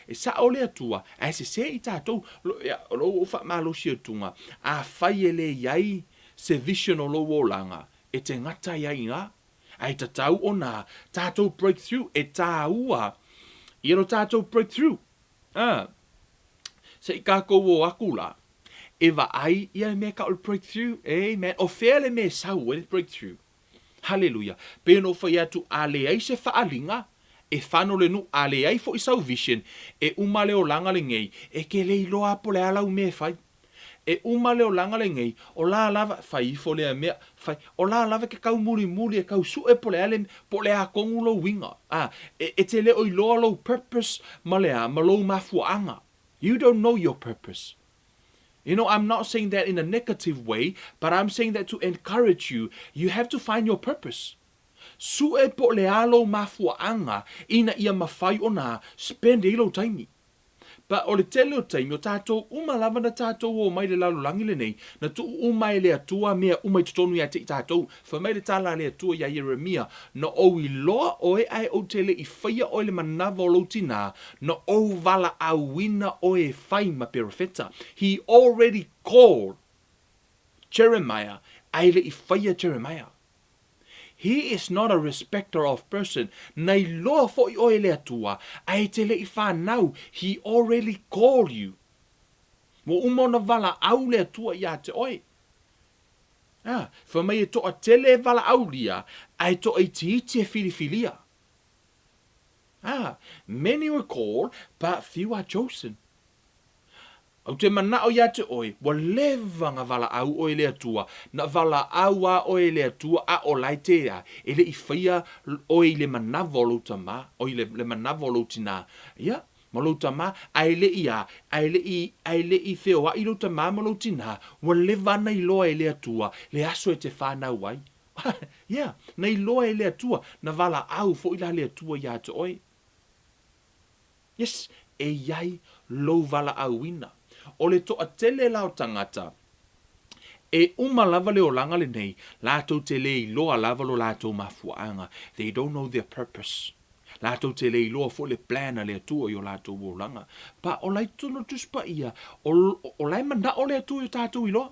E sa'o le Atua, ae sesē i tatou. O lou ou faamalosi atuga, afai e le i ai se vision o lou olaga, e te gata ai ai i ina. Ae tatau ona tatou breakthrough, e tāua ia lo tatou breakthrough. Ah, se i kākou o aku la, e vaai ia le mea ka o le breakthrough. Amen. O fea le mea e sau ai le breakthrough? Haleluia. Pei ona ou fai atu, a leai se faaaliga, e fano le nuu, a leai foi sau vision, e uma le olaga lenei, e ke le iloa a po o le a lau mea e fai. E uma le olaga lenei, o la lava, fai ifo lea mea, fai, o la lava e ke taumulimuli e tau sue po o le a le, po o le a tonu lou uiga. A, e, e te le o iloa lou purpose ma le a, ma lou mafuaaga. You don't know your purpose. You know, I'm not saying that in a negative way, but I'm saying that to encourage you. You have to find your purpose. Sue po o le a lou mafuaaga ina ia mafai ona spend ai lou taimi. But o le tele o taimi, o tatou uma lava na tatou o mai le lalolagi lenei, na tuu uma e le Atua mea uma i totonu ia te i tatou. Fai mai le tala a le Atua iā Ieremia, Na ou iloa oe ae ou te le i faia oe le manava o lou tinā, na ou valaauina oe e fai ma perofeta. He already called Jeremiah ae le i faia Jeremiah. He is not a respecter of person, na iloa foi oe e le Atua, ae e te le i fanau, He already called you. Ua uma ona valaau le Atua ia te oe. Ah, fai mai e toatele e valaaulia, ae toaitiiti e filifilia. Ah, many were called, but few are chosen. Ou te manao ia te oe, ua leva na valaau oe e le Atua, na valaau a oe e le Atua a o lae te a, e le i faia oe i le manava o lou tama, oi le, le manava o lou tinā. Ia, ma lou tama, a e le i a, a e le i, a e le i feoai lou tama ma lou tinā, ua leva ana iloa e le Atua le aso e te whanau ai. Ia, na iloa e le Atua, na valaau foi la le Atua ia te oe. Yes, e i ai lou valaauina. O le toatele la o tagata, e uma lava le olaga lenei, latou te le iloa lava lo latou mafuaaga, they don't know their purpose. Latou te le iloa foi le plan a le Atua i o latou olaga. Pa o la i totonu o le Tusi Paia, o, o la e manao le Atua i o tatou iloa.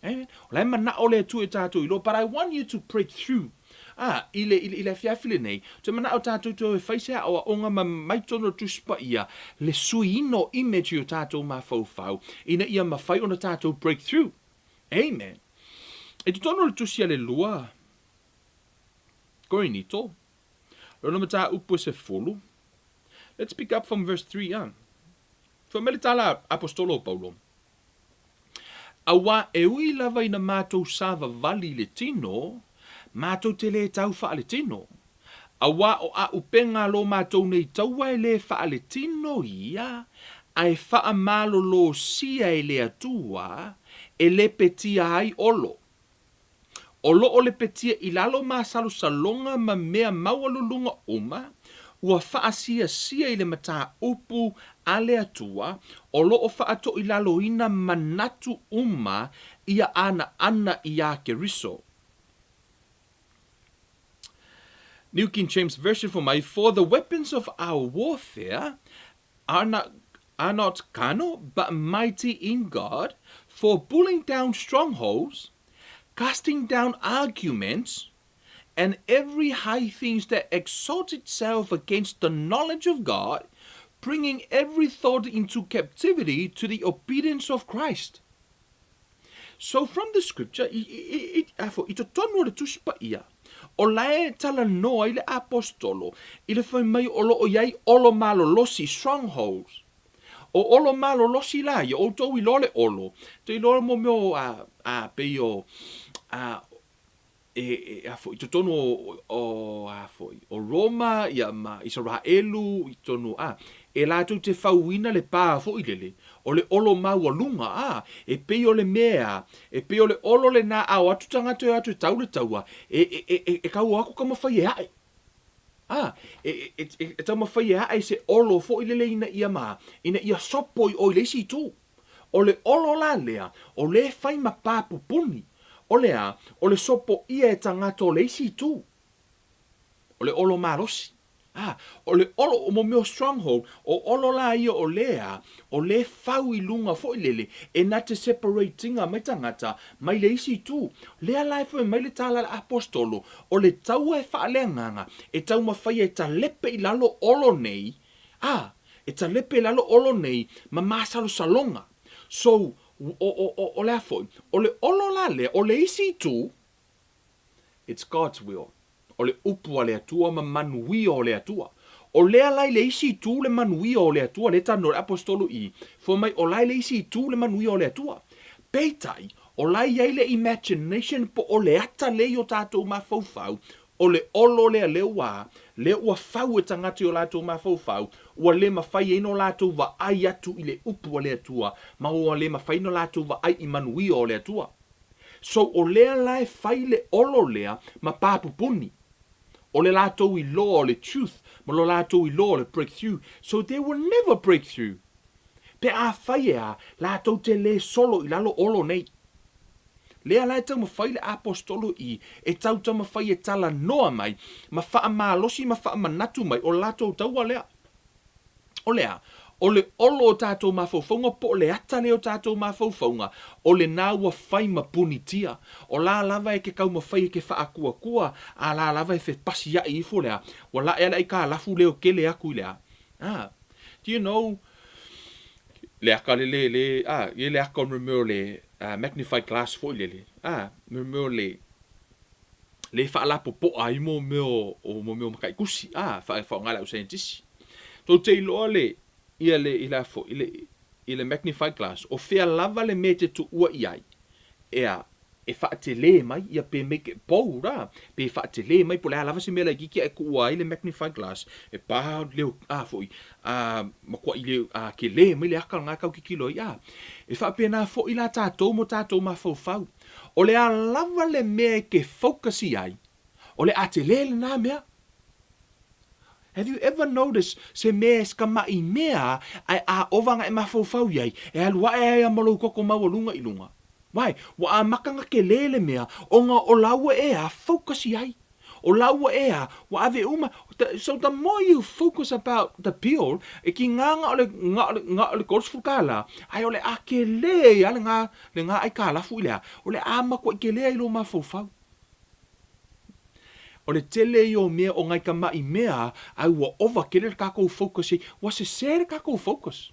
Amen. O la e manao le Atua i tatou iloa, but I want you to break through. Ah, i le, i le, i le afiafi lenei, te manao tatou te o e fai se aoaoga ma mai totonu o le Tusi Paia, le suiina o image i o tatou mafaufau, ina ia mafai ona tatou break through. Amen. I totonu o le Tusi a le lua Korinito, lona mataupu e 10, let's pick up from verse 3, ah. Fai mai le tala a Apostolo o Paulo, Auā e ui lava ina mātou savavali i le tino, mātou te lē tau faaletino. Auā o āupenga a lō mātou nei taua e lē faaletino ia, ae faamalolosia e le Atua, e lepetia ai olo. O lo o lepetia i lalo masalosaloga ma mea maualuluga uma, ua faasiasia i le mataupu a le Atua, o lo o faatoilaloina manatu uma ia ana ana iā Keriso. New King James Version for my For the weapons of our warfare are not, are not carnal, but mighty in God, for pulling down strongholds, casting down arguments, and every high thing that exalts itself against the knowledge of God, bringing every thought into captivity to the obedience of Christ. So from the scripture, i, i, i, i, i totonu o le Tusi Paia, o la e talanoa ai le Aposetolo i le fai mai o lo o i ai olo malolosi, strongholds. O olo malolosi la ia, outou iloa le olo, outou iloa mo mea o, a, a, pei o, a, e, e, a foi, i totonu o, o, a foi, o Roma, ia, ma Isaraelu, i totonu, a, e latou te fauina le pā foi lele, o le olo maualuga, a, e pei o le mea, e pei o le olo lenā a o atu tagata e o atu e tau le taua, e, e, e, e, e kau aku taumafai e ae. A, e, e, e, e taumafai e ae se olo foi lele ina ia ma, ina ia sopo i o i le isi itu. O le olo la lea, o le fai ma pā pupuni, o le a, o le sopo ia e tagata o le isi itu. O le olo malosi. A, o le olo, o mo mea o stronghold, o olo la ia o lea, o le fau i luga foi lele, e na te separate inga mai tagata, mai le isi itu. Lea la e fai mai le tala a le Aposetolo, o le taua e faaleagaga, e taumafai e talepe i lalo olo nei, a, e talepe i lalo olo nei ma masalosaloga. So, o, o, o, o le a foi, o le olo la lea, o le isi itu, It's God's will. O le upu a le Atua ma manuia o le Atua. O lea la i le isi itu le manuia o le Atua, lea e talanoa le Aposetolo i, fai mai o la i le isi itu le manuia o le Atua. Peitai, o la e i ai le imagination po o le ata lea i o tatou mafaufau, O le olo lea lea ua, lea ua fau e tagata i o latou mafaufau, ua le mafai ai no latou vaai atu i le upu a le Atua, ma ua le mafai no latou vaai i manuia o le Atua. So o lea la e fai le olo lea ma papupuni. O le latou iloa o le truth ma lo latou iloa o le breakthrough, so they will never break through. Pe afai e a, latou te le solo i lalo olo nei. Lea la e taumafai le Aposetolo i e tau taumafai e talanoa mai ma faamalosi ma faamanatu mai o le latou taua lea. O le a? O le olo o tatou mafaufauga po o le ata lea o tatou mafaufauga, o lena ua fai ma punitia. O la lava e ke taumafai e ke faakuakua, a la lava e fepasiaʻi ifo le a, ua laʻe a le aikalafu leo kele aku i le a. Ah, do you know, le aka le le le, ah, ye le aka o me mea o le magnified glass foi lele, ah, me mea o le, le faalapopoa ai mo mea o mo mea o mataitusi, ah, faaaoga e le au saienitisi. Tou te iloa le, ia le, i la foi, le, i le magnified glass, o fea lava le mea e te tuua i ai, ea, e faatele mai, ia pe make it bold, a, pe faatele mai, po o le a lava se mea laitiiti ae tuua ai le magnified glass, e pa leo, a foi, a, matuai leo, a, tele mai le aka lena e tau tilotilo ai, a. E faapena foi la tatou ma o tatou mafaufau. O le a lava le mea e te focus i ai, o le a tele lena mea. Have you ever noticed se mea e skamaʻi mea ae a ova na e mafaufau i ai, e alu aʻe ai a ma lou toto maualuga i luga? Why? Ua amata na tele le mea ona o laua e a focus i ai. O laua e a, ua ave uma, so the more you focus about the bill, e kīnā na o le, na o le, na o le 30 kālā, ae o le a tele ai a lena, lena aikalafu i le a, o le a matuai tele ai lou mafaufau. O le tele ia o mea o nai tamaʻi mea ae ua ova tele le tatou focus i ai. Ua sese le tatou focus.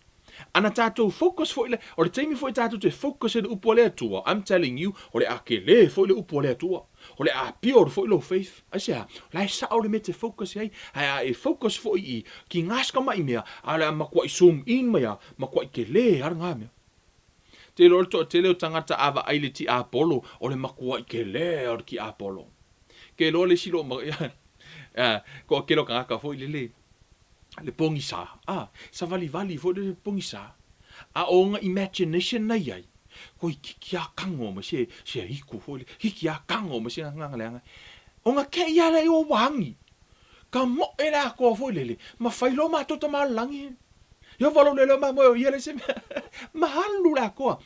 Ana tatou focus foi le, o le taimi foi tatou te focus ai i le upu a le Atua, I'm telling you, o le a tele foi le upu a le Atua. O le a pure foi lou faith. Aisea? O la e sao le mea e te focus i ai. Ae a e focus foi i ki ngā si tamaʻi mea, a o le a matuaʻi zoom in mai a, matuaʻi tele a lena mea. Te iloa le toatele o tagata a vaai le tiapolo, o le makuaʻi kele o le tiapolo. Ke iloa le isi loo ma, toatele o tagata foi lele le pogisa, a, savalivali foi lele pogisa. A o ona imagination na iai, toeitiiti a kago mai se, se aiku foi lele, hiki a kago mai se gagaga leaga. Ona ke ia lea i o ua agi, ka moe le atoa foi lele, ma fai loa matou tamalalagi. Iova lou leleo mamoe o ia le se mea. Mahalu le atoa.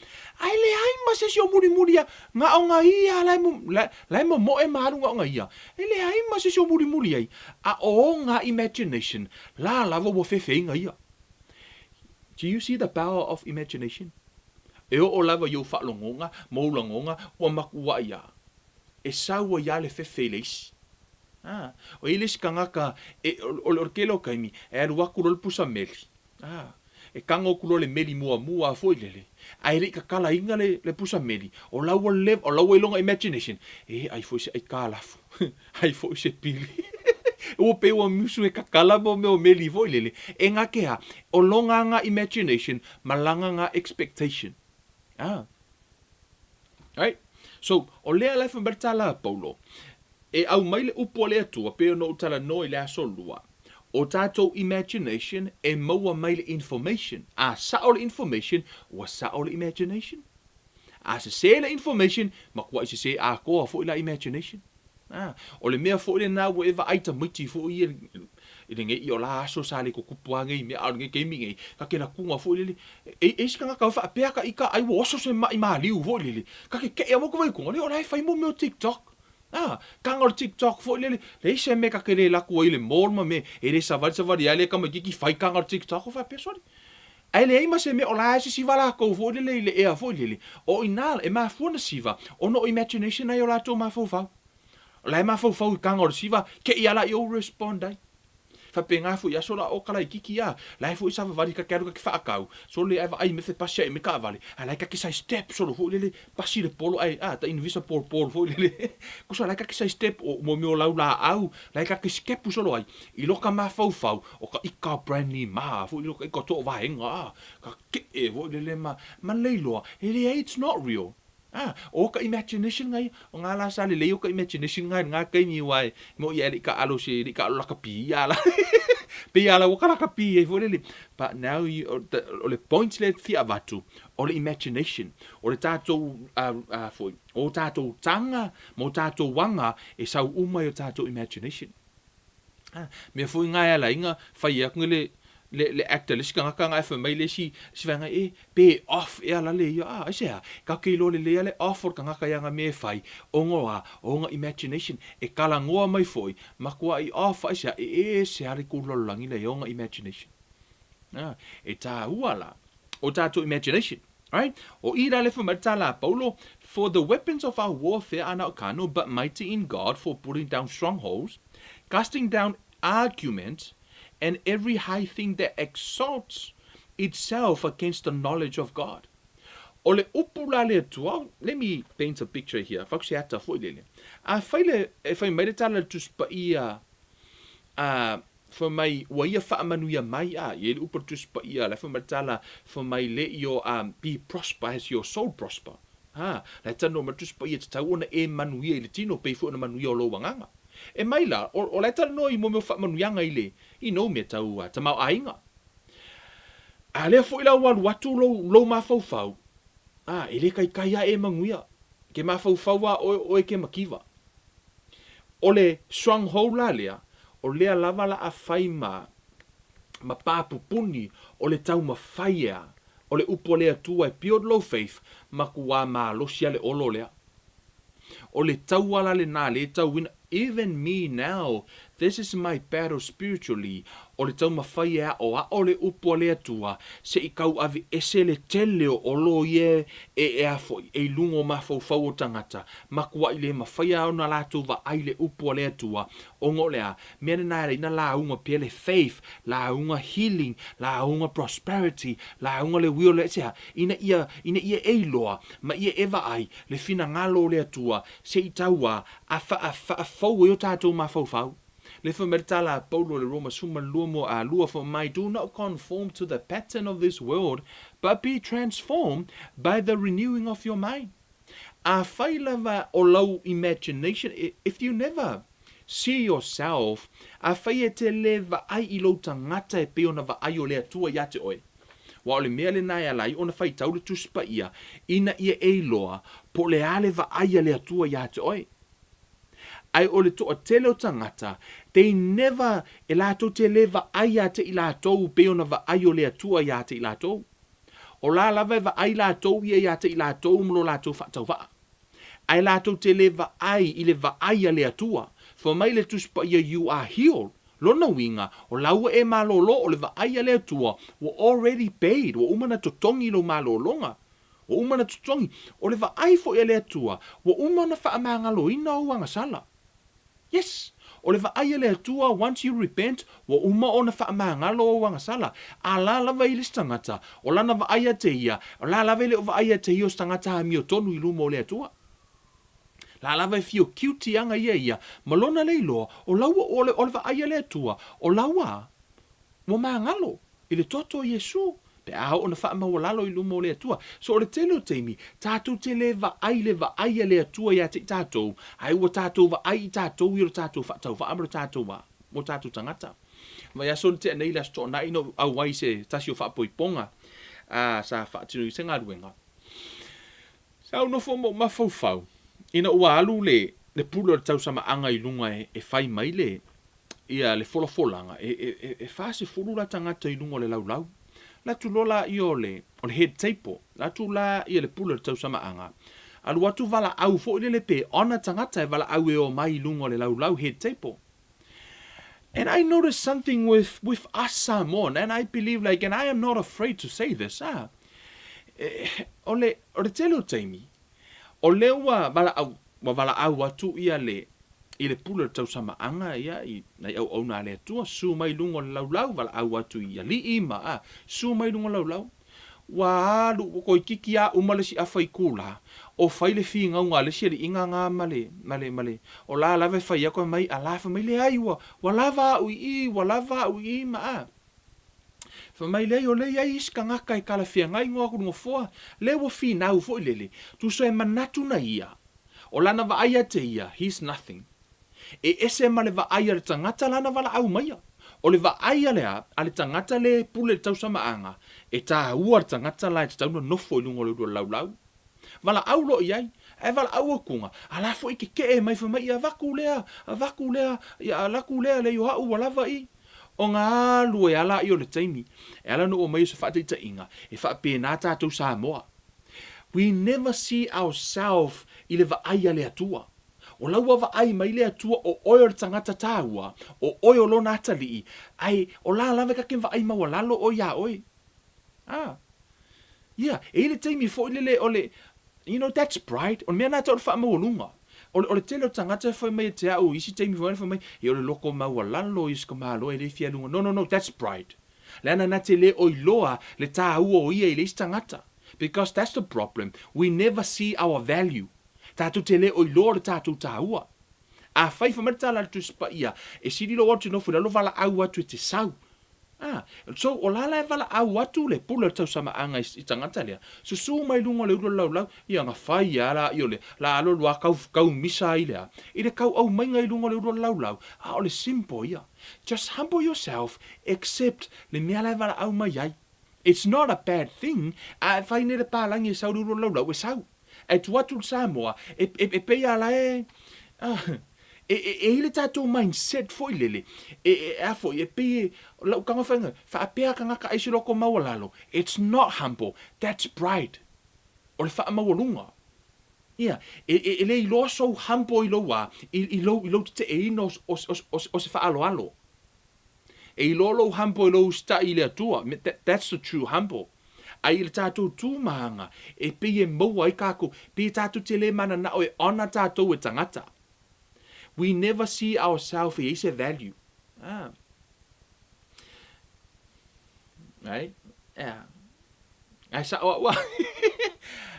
Ae leai ma se isi o mulimuli ia. Na o na ia la e, la e momoe ma alu na o na ia. E leai ma se isi o mulimuli ai. A o ona imagination, la lava ua fefeiga ia. Do you see the power of imagination? E oo lava i ou faalogoga ma ou lagoga ua makuaʻi a e sau ai a le fefe i le isi. A, o ia le isi tagata e, o le tele o taimi, e alu atu loa le pusa meli, a, e tago atu loa le meli muamua foi lele, ae le i tatalaina le, le pusa meli, o la ua leva, o la ua i lona imagination, e, ai foi se aikalafu, ai foi se pili. Ua pei ua musu e tatala mo mea o meli foi lele. E gake a, o lona aga imagination ma lana aga expectation. A. Right? So, o lea la e fai mai le tala a Paulo, E aumai le upu a le Atua pei ona ou talanoa i le aso lua, o tatou imagination e maua mai le information. A sao le information, ua sao le imagination. A sese le information, matuai sese atoa foi la imagination. A, o le mea foi lena ua e vaai tamaiti foi ia i lenei i o la aso sa le tutupu a nei mea, a o lenei taimi nei, ka te latuga foi lele, e, e isi tagata faapea ka ika ai ua oso se maʻi maliu foi lele, ka ke keʻe amo ka vaikuga, le o la e fai mo mea o TikTok. A, tanga o le TikTok foi lele, leai se mea ka te le laku ai i le mall ma mea, e le savali savali ai le tamaititi fai tanga o le TikTok o faapea sole. Ae leai ma se mea o la e sisiva latou foi lele i le ea foi lele, o i ina e mafua ona siva ona o imagination ai o latou mafaufau. O la e mafaufau i tanga o le siva, te i ala i ou respond ai. Faapena foi i aso la o kalaititi a, la e foi savavali ka te alu ka te faakau, sole ae vaai me fe pasi ae me kaavale, a la e ka te sai step solo foi lele, pasi le polo ae a, ta invisible ball foi lele, kusa la e ka te sai step o mo mea o lau laau, la e ka te skepu solo ai, i loka mafaufau o ka ika brand ma foi lele o ka ika toavaega a, ka kee foi lele ma, ma leiloa, e leai it's not real. Ah, o ka imagination ngai, o ngā la sa lelei o ka imagination ngai ngā kaimi wa e mo ia le ka alo se le ka alo lakapi ia la. Pe ia la wa ka lakapi e fo lele. But now you, o, the, o le point le fia avatu, o le imagination, o le tātou foi, o tātou tanga, mo tātou wanga e sau uma i o tātou imagination. Ah, mea foi ngā e ala inga, whai aku le, le, le actor, le sikangaka ngā e whai mai le si, si whai e, pe off e ala le ia, ah, aise a, ka kei lo le le ale off o kangaka ia ngā me whai, ongo a, o ngā imagination, e kala ngoa mai foi, makua i off, aise a, e e se are ku lololangi le o ngā imagination. Ah, e tā ua la, o tātou imagination. Right? O i la le whai mai tā la Paulo, For the weapons of our warfare are not carnal, but mighty in God for pulling down strongholds, casting down arguments, and every high thing that exalts itself against the knowledge of God. O le upu la le Atua, let me paint a picture here, fau se ata foi lele. A fai le, e fai mai le tala le Tusi Paia, a, Fai mai, ua ia faamanuia mai a, i le upu a le Tusi Paia, la fai mai le tala, fai mai let your um, be prosper as your soul prosper. Ha, la e tanoa mai le Tusi Paia tatau ona e manuia i le tino, pei foi ona manuia o lou agaga. E mai la, o, o la e talanoa i mo mea o faamanuiaga i le, i nou mea tau uh, tamaoaiga. A lea foi la ua alu atu lou, lou mafaufau, a, e le kaikai a e manuia. Ke mafaufau a oe, oe ke makiva. O le stronghold la lea, o lea lava la a fai ma, ma pāpupuni o le taumafai ea o le upu a le Atua e build lou faith ma kuā malosi a le olo lea. O le taua la lenā le tauina, even me now, this is my battle spiritually, o le taumafai e aʻoaʻo le upu a le Atua se i kauʻavi ese le tele o olo ia e ea foi e i luga o mafaufau o tagata, makuaʻi le mafai a ona latou vaai le upu a le Atua, ona o le a? Mea lena e ala ina lauga pea le faith, lauga healing, lauga prosperity, lauga le will le sea, ina ia, ina ia e iloa, ma ia e vaai le finagalo o le Atua se i tauā a wha, whaafou ai o tātou mafaufau. Le fai mai le tala a Paulo le Roma 12 mo a lua fai mai, Do not conform to the pattern of this world, but be transformed by the renewing of your mind. Afai lava o lau imagination, if you never see yourself, afai e te le vaai i lou tagata e pei ona vaai o le Atua ia te oe. Aua o le mea lena e ala ai ona faitau le Tusi Paia, ina ia e iloa po o le a le vaai a le Atua ia te oe. Ae o le toatele o tagata, they never, e latou te le vaai ia te i latou pei ona vaai o le Atua ia te i latou. O la lava e vaai latou ia ia te i latou ma lo latou faatauvaa. Ae latou te le vaai i le vaai a le Atua. Fai mai le Tusi Paia you are healed. Lona uiga, o la ua e malolo o le vaai a le Atua, ua already paid, ua uma ona totogi lou malologa. Ua uma ona totogi. O le vaai foi a le Atua, ua uma ona faamagaloina ou agasala. Yes! O le vaai a le Atua, once you repent, ua uma ona faamagalo ou agasala. A la lava i le isi tagata, o lana vaai ia te ia, o la lava e le o vaai ia te ia o se tagata amiotonu i luma o le Atua. La lava e fio cute aga ia ia, ma lona le iloa, o la ua, o le, o le vaai a le Atua, o la ua, ua magalo. I le toto o Iesu, pe a oo na faamaualalo i luma o le Atua. So o le tele o taimi, tatou te le vaai le vaai a le Atua ia te i tatou, ae ua tatou vaai i tatou i o le tatou faatauvaa ma le tatou a, mo tatou tagata. Vaiaso na tea nei le Aso Toonai na ou auai i se tasi o faapoipoga a sa faatino i se galuega. Sa ou nofo ma ou mafaufau ina ua alu le le pule o le tausamaaga i luga e, e fai mai le ia le folafolaga, e, e, e, e 40 la tagata i luga o le laulau. La atu loa la ia o le, o le head table, la atu la ia le pule o le tausamaaga, alu atu valaau foi lele pe ona tagata e valaau e omai i luga o le laulau head table. And I noticed something with, with us Samoan, and I believe like, and I am not afraid to say this, ah, eh, o le, o le tele o taimi, O lea ua valaau, ua valaau atu ia le, i le pule o le tausamaaga ia i nai auauna a le Atua, susu mai i luga o le laulau, valaau atu i alii ma, a, susu mai i luga o le laulau. Ua alu, ua toeitiiti a uma le isi afa i kula, o fai le finauga a le isi alii gagā ma le, ma le, ma le, o la lava e fai atu e mai, a la fai mai, leai, ua, ua lava au i i, ua lava au i i ma, a. Fai mai leai o lea e i ai isi tagata e talafeagai no atu nofoa, lea ua finau foi lele, tusa e manatu na ia, o lana vaai ia te ia, he's nothing. E ese ma le vaai a le tagata lana valaau maia. O le vaai a le a, a le tagata le pule i le tausamaaga, e taua le tagata la e tatau ona nofo i luga o le ulu o le laulau. Valaau loa i ai, ae valaau atuga, a la foi tetee mai fai mai, ia avatu lea, avatu lea, ia alaku lea, leai o au ua lava i. Ona alu ai lava lea o le taimi. E ala ona ou aumaia o se faataitaiga, e faapena tatou Samoa. We never see ourself i le vaai a le Atua. O la ua vaai mai le Atua o oe o le tagata taua, o oe o Lona atalii, ae o la lava e ta te vaai maualalo oe iā oe. A. Ia, e i ai le taimi foi lele o le, you know, that's pride. O le mea lena tau o le faamaualuga. O le, o le tele o tagata e fai mai ia te au i isi taimi foi fai mai, ia o le loko maualalo ia si ka Malo e le fia luga. No, no, no, that's pride. Leaga na te le o iloa le taua o ia i le isi tagata. Because that's the problem, we never see our value. Tatou te le o iloa le tatou taua. Afai fai mai le tala a le Tusi Paia, e sili lou atu e nofo i lalo valaau atu e te sau. A, so o la la e valaau atu le pule o le tausamaaga i tagata lea, susu mai luga o le ulu o le laulau, ia ona fai a la ia o le la alo lua kau, kau misa ai lea, i le kau aumaiga i luga o le ulu o le laulau, a o le simple ia. Just humble yourself, accept le mea la e valaau mai ai. It's not a bad thing, a e fai nei le palagi e sau i le ulu o le laulau, e sau. Ae tuu atu le Samoa, e, e, e pei a la e, ah, e, e, e i le tatou mindset foi lele, e, e, a foi, e pei e, lau tago whainga, faapea tagata ai se loko maualalo, it's not humble, that's pride. O le faamaualuga. Ia, e, e, e le iloa sou humble i lou a, i, i lou, i lou teteeina o, o, o, o, o se faaaloalo. E iloa lou humble i lou usitai i le Atua, that's the true humble. Ae i le tatou tu ma aga, e pei e maua ai kakou, pei e tatou te le mananao e honour tatou e tagata. We never see ourself e i ai se value. Ah. Right? Yeah. Ae sao au a.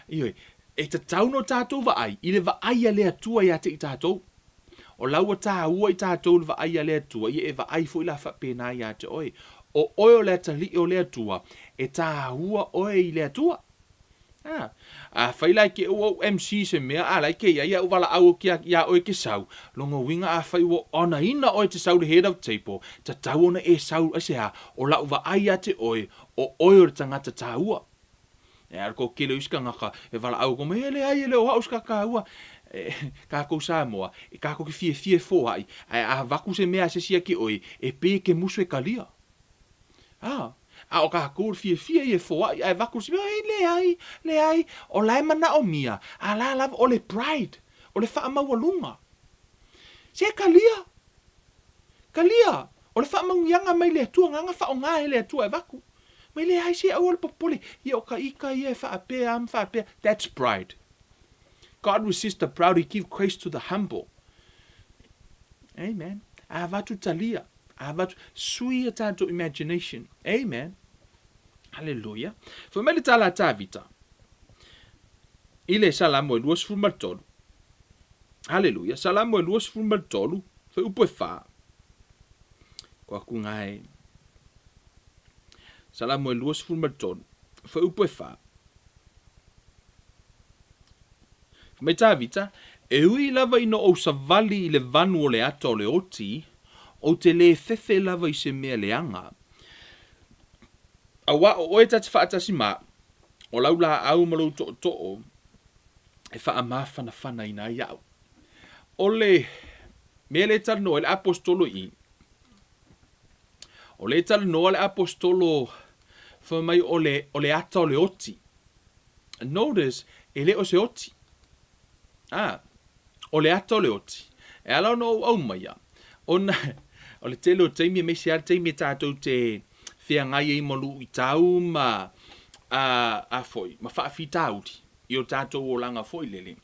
Ioe, e tatau no tatou vaai i le vaai a le Atua ia te i tatou. O la ua taua i tatou le vaai a le Atua, ia e vaai foi la faapena ia te oe. O oe o le atalii o le Atua, e taua oe i le Atua. A, afai la e te ua ou MC se mea, a la e te iai au valaau atu ia, ia oe e te sau, lona uiga afai ua onaina oe e te sau i le head of table, tatau ona e sau, aisea, o lau vaai ia te oe, o oe o le tagata taua. E ala ko kele o isi tagata e valaau atu mai, e leai, e le o au se tagata taua. E, kākou Samoa, e kākou ke fiafia e foai, ae a avatu se mea a se isi ia te oe, e pei e ke musu e kalia. A, a o kākou o le fiafia ia e foai, ae avatu se mea, e leai, leai, o la e manaomia, a la lava, o le pride, o le faamaualuga. Se kalia, kalia, o le faamauniaga mai le Atua, na ana faaaoga e le Atua e avatu. Mai leai se aua le popole, ia o ka ika ia e faapea a ma faapea. That's pride. God resists the proud, he give grace to the humble. Amen. A avatu talia. A avatu, sui a tatou imagination. Amen. Hallelujah. Fai mai le tala a Tavita i le Salamo e 23. Hallelujah. Salamo e 23, fai upu e wha. Ko aku ngae. Salamo e 23, fuaiupu e wha. Fai mai Tavita, E ui lava ina ou savali i le vanu o le ata o le oti, ou te lē fefe lava i se mea leaga. Auā o oe ta te faatasi ma au, o lau laau ma lou tootoo e faamafanafanaina ai au. O le mea lea e talanoa ai le Aposetolo i i, O lea e talanoa le Aposetolo fai mai o le, o le ata o le oti. Notice, e le o se oti. Ah, o le ata o le oti. E ala ona ou aumaia, ona o le tele o taimi, aemaise lava le taimi e tatou te feagai ai ma luitau ma, a, a foi, ma faafitauli i o tatou olaga foi lele.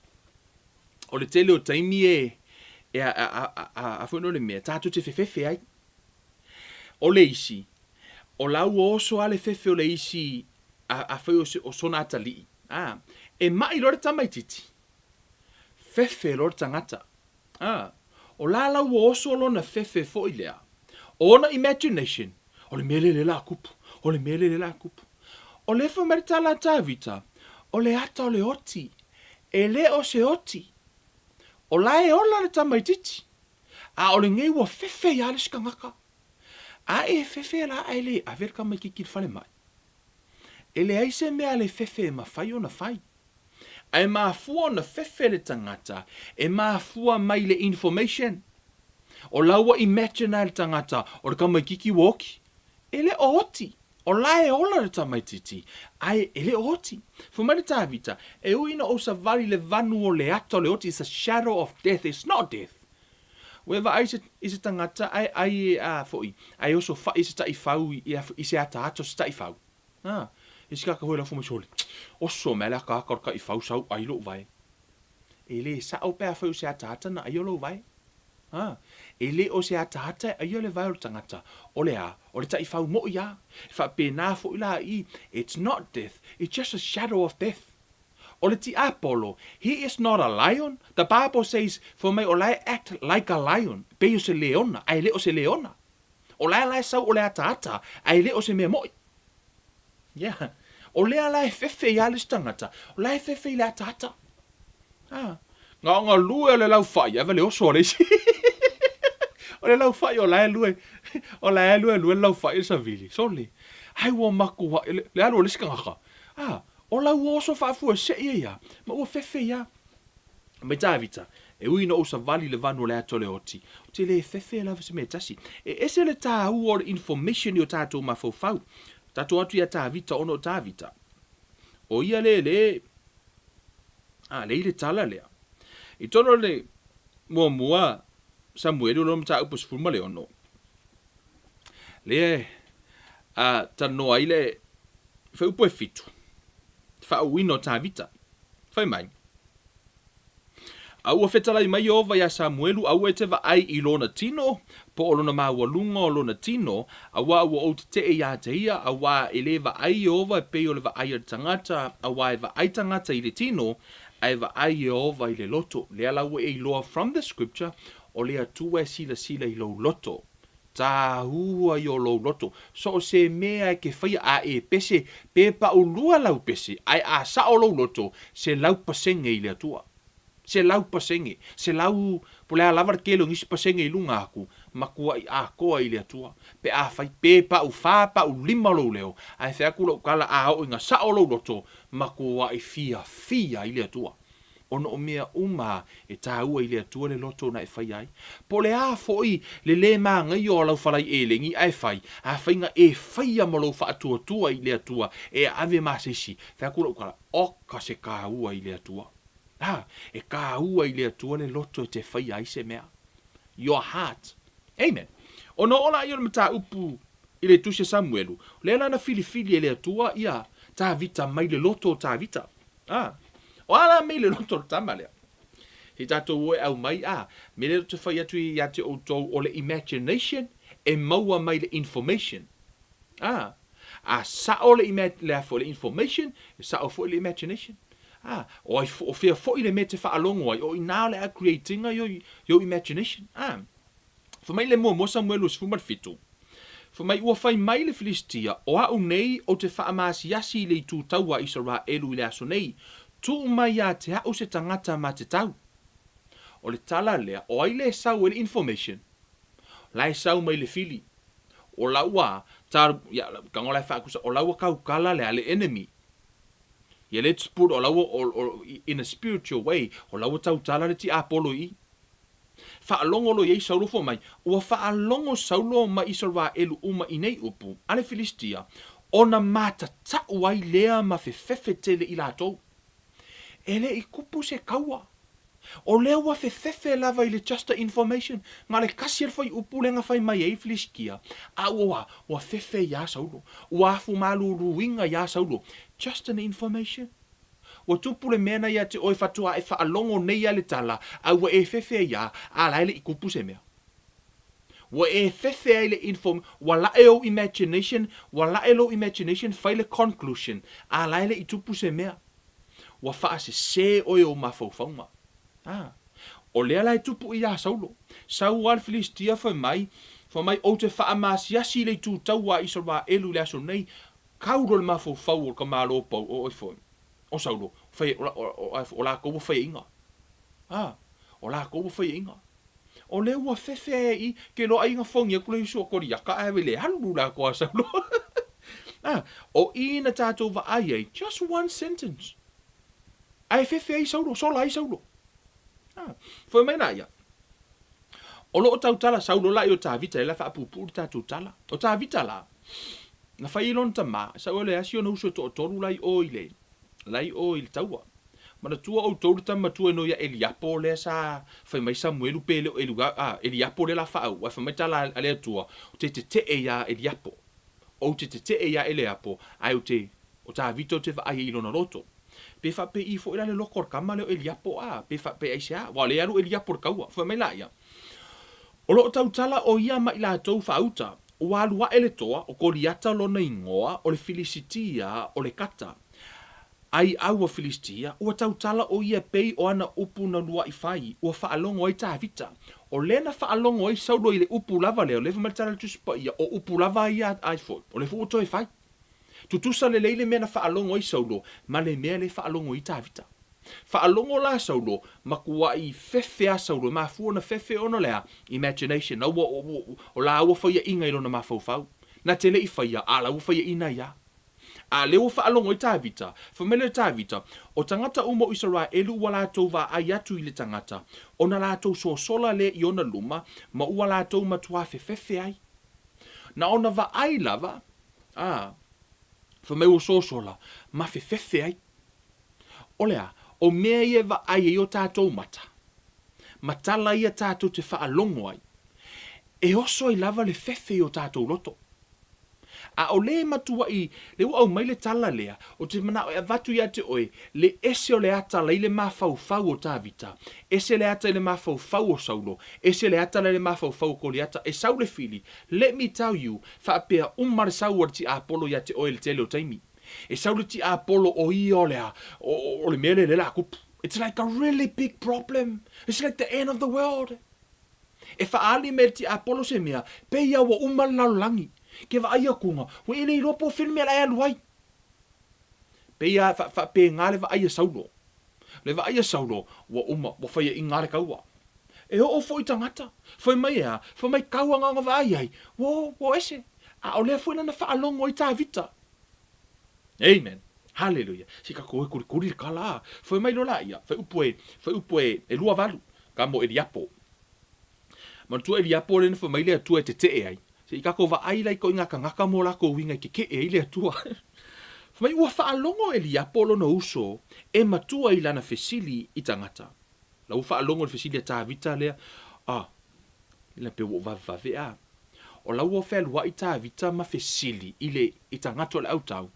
O le tele o taimi e, e a, a, a, a, a foi no le mea, tatou te fefefe ai. O le isi, o la ua oso lava le fefe o le isi afai o, o sona atalii, a, e maʻi loa le tamaititi, fefe loa le tagata. A, o la la ua oso lona fefe foi lea, o ona imagination, o le mea lea lea la tupu, O le mea lea lea o le a tupu. O lea fai mai le tala a Tavita, o le ata o le oti, e le o se oti. O la e ola le tamaitiiti, a o lenei ua fefe ia le isi tagata. A e fefe la ae le ave le tamaitiiti i le falemai. E leai se mea a le fefe e mafai ona fai. Ae mafua ona fefe le tagata, e mafua mai le information. O la ua imagine ai le tagata o le tamaitiiti ua oti. E le o oti. O la e ola le tamaitiiti, ae e le o oti. Fai mai le Tavita, E ui ina ou savali i le vanu o le ata o le oti, it's a shadow of death, it's not death. Ua e vaai i se tagata ae ai e a foi, ae oso fai i se taifau i se ataata o se taifau. A, i se kaka hoi lau fai mai sole, oso mea le akaaka o le taifau sau ai lou vae. E le sao pe afai o se ataata na ai o lou vae. A, e le o se ataata e aia le vae o le tagata, o le a, o le taifau moi a. E faapena foi la i, it's not death, it's just a shadow of death. O le tiapolo, he is not a lion, the Bible says, fai mai o la e act like a lion, pei o se leona, ae le o se leona. O la e la e sau o le ataata, ae le o se mea moi. Yeah. O lea la e fefe ia le isi tagata, o la e fefe i le ataata. Ah. Na o galue o le laufai, ave le oso a le isi. O le laufai o la e lue, o la e lue lue le laufai i le savili. Sole. Ai ua makuaʻi, le, le alu o le isi tagata. Ah, o la ua oso faafuasei ai ia, ma ua fefe ia. Mai Tavita, e ui ina ou savali i le vanu o le ata o le oti, ou te le fefe lava se mea e tasi. E ese le tāua o le information i o tātou mafaufau. Tatou atu ia Tavita ona o Tavita. O ia le le, a, le i le tala lea. I tonu o le muamua Samueli o lona mataupu 16, lea a talanoa ai le fuaiupu e fitu, faauuina o Tavita. Fai mai, A ua fetalai mai Ieova iā Samuelu, Aua e te vaai i lona tino, po o lona maualuga o lona tino, auā ua ou tetee iā te ia, auā e le vaai Ieova e pei o le vaai a le tagata, auā e vaai tagata i le tino, a e vaai Ieova i le loto. Lea la ua e iloa from the scripture, o le Atua e silasila i lou loto. Tāua i o lou loto. So o se mea e ke whaia a e pese, pe paulua lau pese, ae a sao lou loto, 100% i le Atua. 100%. Selau, po le a lava le tele o nisi pasene i luga aku, matuaʻi atoa i le Atua. Pe a fai pe pau whā, pau lima lou leo, ae fai atu lau tala a oo ina sao lou loto, matuaʻi fiafia i le Atua. Ona o mea uma e tāua i le Atua le loto na e faia ai. Po o le a foʻi le lē māgaia o lau falai elegi ae fai, afai na e faia ma lou faatuatua i le Atua e ave ma se isi, fai atu lau tala, oka se kāua i le Atua. Ha, e kāua i le Atua le loto e te faia ai se mea. Your heart. Amen. Ona oo lā ia o le mataupu i le Tusi a Samuelu, o lea la na filifili e le Atua ia Tavita mai le loto o Tavita. A, o a la mea i le loto o le tama lea? Se i tatou o e aumai, a, me lea ou te fai atu ia te outou o le imagination e maua mai le information. A, a sao le, ima, le, a foi, le information, e sao foi le imagination. A, o ai, o fea foi le mea e te faalogo ai, o i nā o le a create ina your, your imagination. A, Fai mai le muamua Samuelu 17, Fai mai, Ua fai mai le Filistia, O a'u nei ou te faamaasiasi i le itu taua a Isaraelu i le aso nei, tuu mai ia te a'u se tagata ma te tau. O le tala lea, o ai le sau e le information? La e sau mai le fili. O lau a, ta, ia, tago la e faakusa, o lau a tautala le a le enemy. Ia let's put, o lau, o, o, in a spiritual way, o lau a tautala le tiapolo i i. Faalogo loa i ai Saulo fua mai, ua faalogo Saulo ma Isaraelu uma i nei upu a le Filistia, ona matataʻu ai lea ma fefefe tele i latou. E le i kupu se kaua. O lea ua fefefe lava i le just a information, na o le kasi a le fuaiupu lea na fai mai ai Filistia, a ua, ua fefe iā Saulo. Ua afu maluluina iā Saulo. Just an information. Ua tupu le mea na ia te oe faatoa e faalogo nei a le tala, a ua e fefe ai a, a la e le i kupu se mea. Ua e fefe ai le inform, ua laʻe ou imagination, ua laʻe lou imagination fai le conclusion, a la e le i tupu se mea. Ua faasese oe i ou mafaufauga. A, o lea la e tupu iā Saulo. Sau a le Filistia fai mai, Fai mai, Ou te faamasiasi i le itu taua a Isaraelu i le aso nei, kau loa le mafaufau o le Malo pau o oe foi, o Saulo, fai, o, o, o, o lakou ua faiaʻiga. A, o lakou ua faiaʻiga. O lea ua fefe ai i, ke loaʻa i gafogi aku le uso o Koliata, ae le alu lakou a Saulo. A, o i na tatou vaai ai, just one sentence. Ae fefe ai Saulo, sola ai Saulo. A, foi mai la ia. O lo o tautala Saulo la i o Tavita e la faapuupuu le tatou tala. O Tavita la, na fai ai lona tama, sau e le asi ona uso e toatolu la i o i le, la i o i le taua. Manatua outou le tama matua e noi ia Eliapo lea sa fai mai Samuelu pe le o Elu, a, Eliapo lea la faauu, ae fai mai tala a le Atua, ou te tetee iā Eliapo. Ou te tetee iā Eleapo, ae ou te, o Tavita ou te vaai ai i lona loto. Pe faapei foi la le loko o le tama lea o Eliapo a, pe faapei aisea, aua o lea e alu Eliapo i le taua. Fai mai laia, O lo o tautala o ia ma i latou faauta, ua alu aʻe le toa, o Koliata lona igoa, o le Filisitia, o le Kata. Ai au a Filisitia, ua tautala o ia e pei o ana upu na luaʻi fai, ua faalogo ai Tavita. O lea na faalogo ai Saulo i le upu lava lea, o lea fai mai le tala a le Tusi Paia, o upu lava ia ai foi, o lea foi ua toe fai. Tutusa lelei le mea na faalogo ai Saulo ma le mea lea e faalogo ai Tavita. Faalogo la Saulo, matuai fefe a Saulo, e mafua ona fefe ona o le a? Imagination, la ua, o la ua faiaina i lona mafaufau. Na te le i faia, a la ua faiaina ai a. A lea ua faalogo ai Tavita, fai mai lea o Tavita, O tagata uma o Isaraelu ua latou vaai atu i le tagata, ona latou sosola lea i ona luma, ma ua latou matuā fefefe ai. Na ona vaai lava, a, fai mai ua sosola, ma fefefe ai. O le a? O mea ia e vaai ai o tatou mata, ma tala ia tatou te faalogo ai, e oso ai lava le fefe i o tatou loto. A o le matuaʻi, le ua aumai le tala lea, ou te manaʻo e avatu ia te oe le ese o le ata la i le mafaufau o Tavita, ese le ata i le mafaufau o Saulo, ese le ata la i le mafaufau o Koliata, e sau le fili, let me tell you, faapea uma le sau a le tiapolo ia te oe i le tele o taimi. E sau le tiapolo o ia o le a, o, o le mea lea lea la kupu. It's like a really big problem. It's like the end of the world. E faaali mai e le tiapolo se mea, pei a ua uma le lalolagi. Ke vaai akuga, ua e le iloa po o fea le mea la e alu ai. Pei a faapena le vaai a Saulo. Le vaai a Saulo, ua uma, ua faiaʻiga le kaua. E oo foi tagata, fai mai e a, fai mai kau agaga vaai ai, ua, ua ese. A o lea foi lana faalogo ai Tavita. Amen. Haleluia. Se tatou e kulikuli le tala a. Fai mai loa laia, fai upu e, fai upu e, e 28, ka mo Eliapo. Manatua Eliapo lea na fai mai le Atua e tetee ai. Se i tatou vaai la i koʻi kanaka mo lakou uiga i kekeʻe ai le Atua. Fai mai ua faalogo Eliapo lona uso e matua i lana fesili i tagata. La ua faalogo i le fesili a Tavita lea, ah, ina pe ua ou vavevave a. O la ua fealuaʻi Tavita ma fesili i le i tagata o le autau,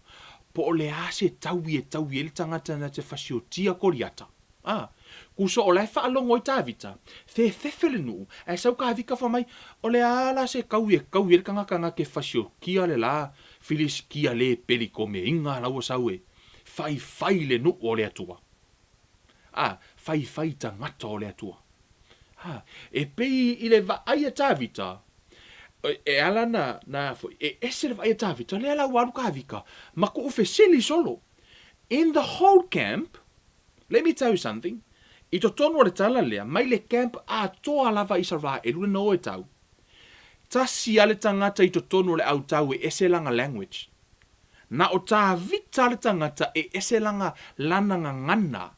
po o le a se taui e taui ai le tagata na te fasiotia Koliata. A, kuso o la e faalogo ai Tavita, fefefe le nuu, ae sau Kavika fa mai, o le a la se kaui e kaui ai le tagata na te fasiotia le la Filisitia le peli kome inga la ua sau e faifai le nuu o le Atua. A, faifai tagata o le Atua. A, e pei i le vaai a Tavita, e ala na, na foi, e ese le vaai a Tavita, lea la ua alu Kavika, ma kuu fesili solo. In the whole camp, let me tell you something, i totonu o le tala lea, mai le camp atoa lava Isaraelu le na o e tau, tasi a le tagata i totonu o le autau e ese lana language. Na o Tavita le tagata e ese lana, lana gagana,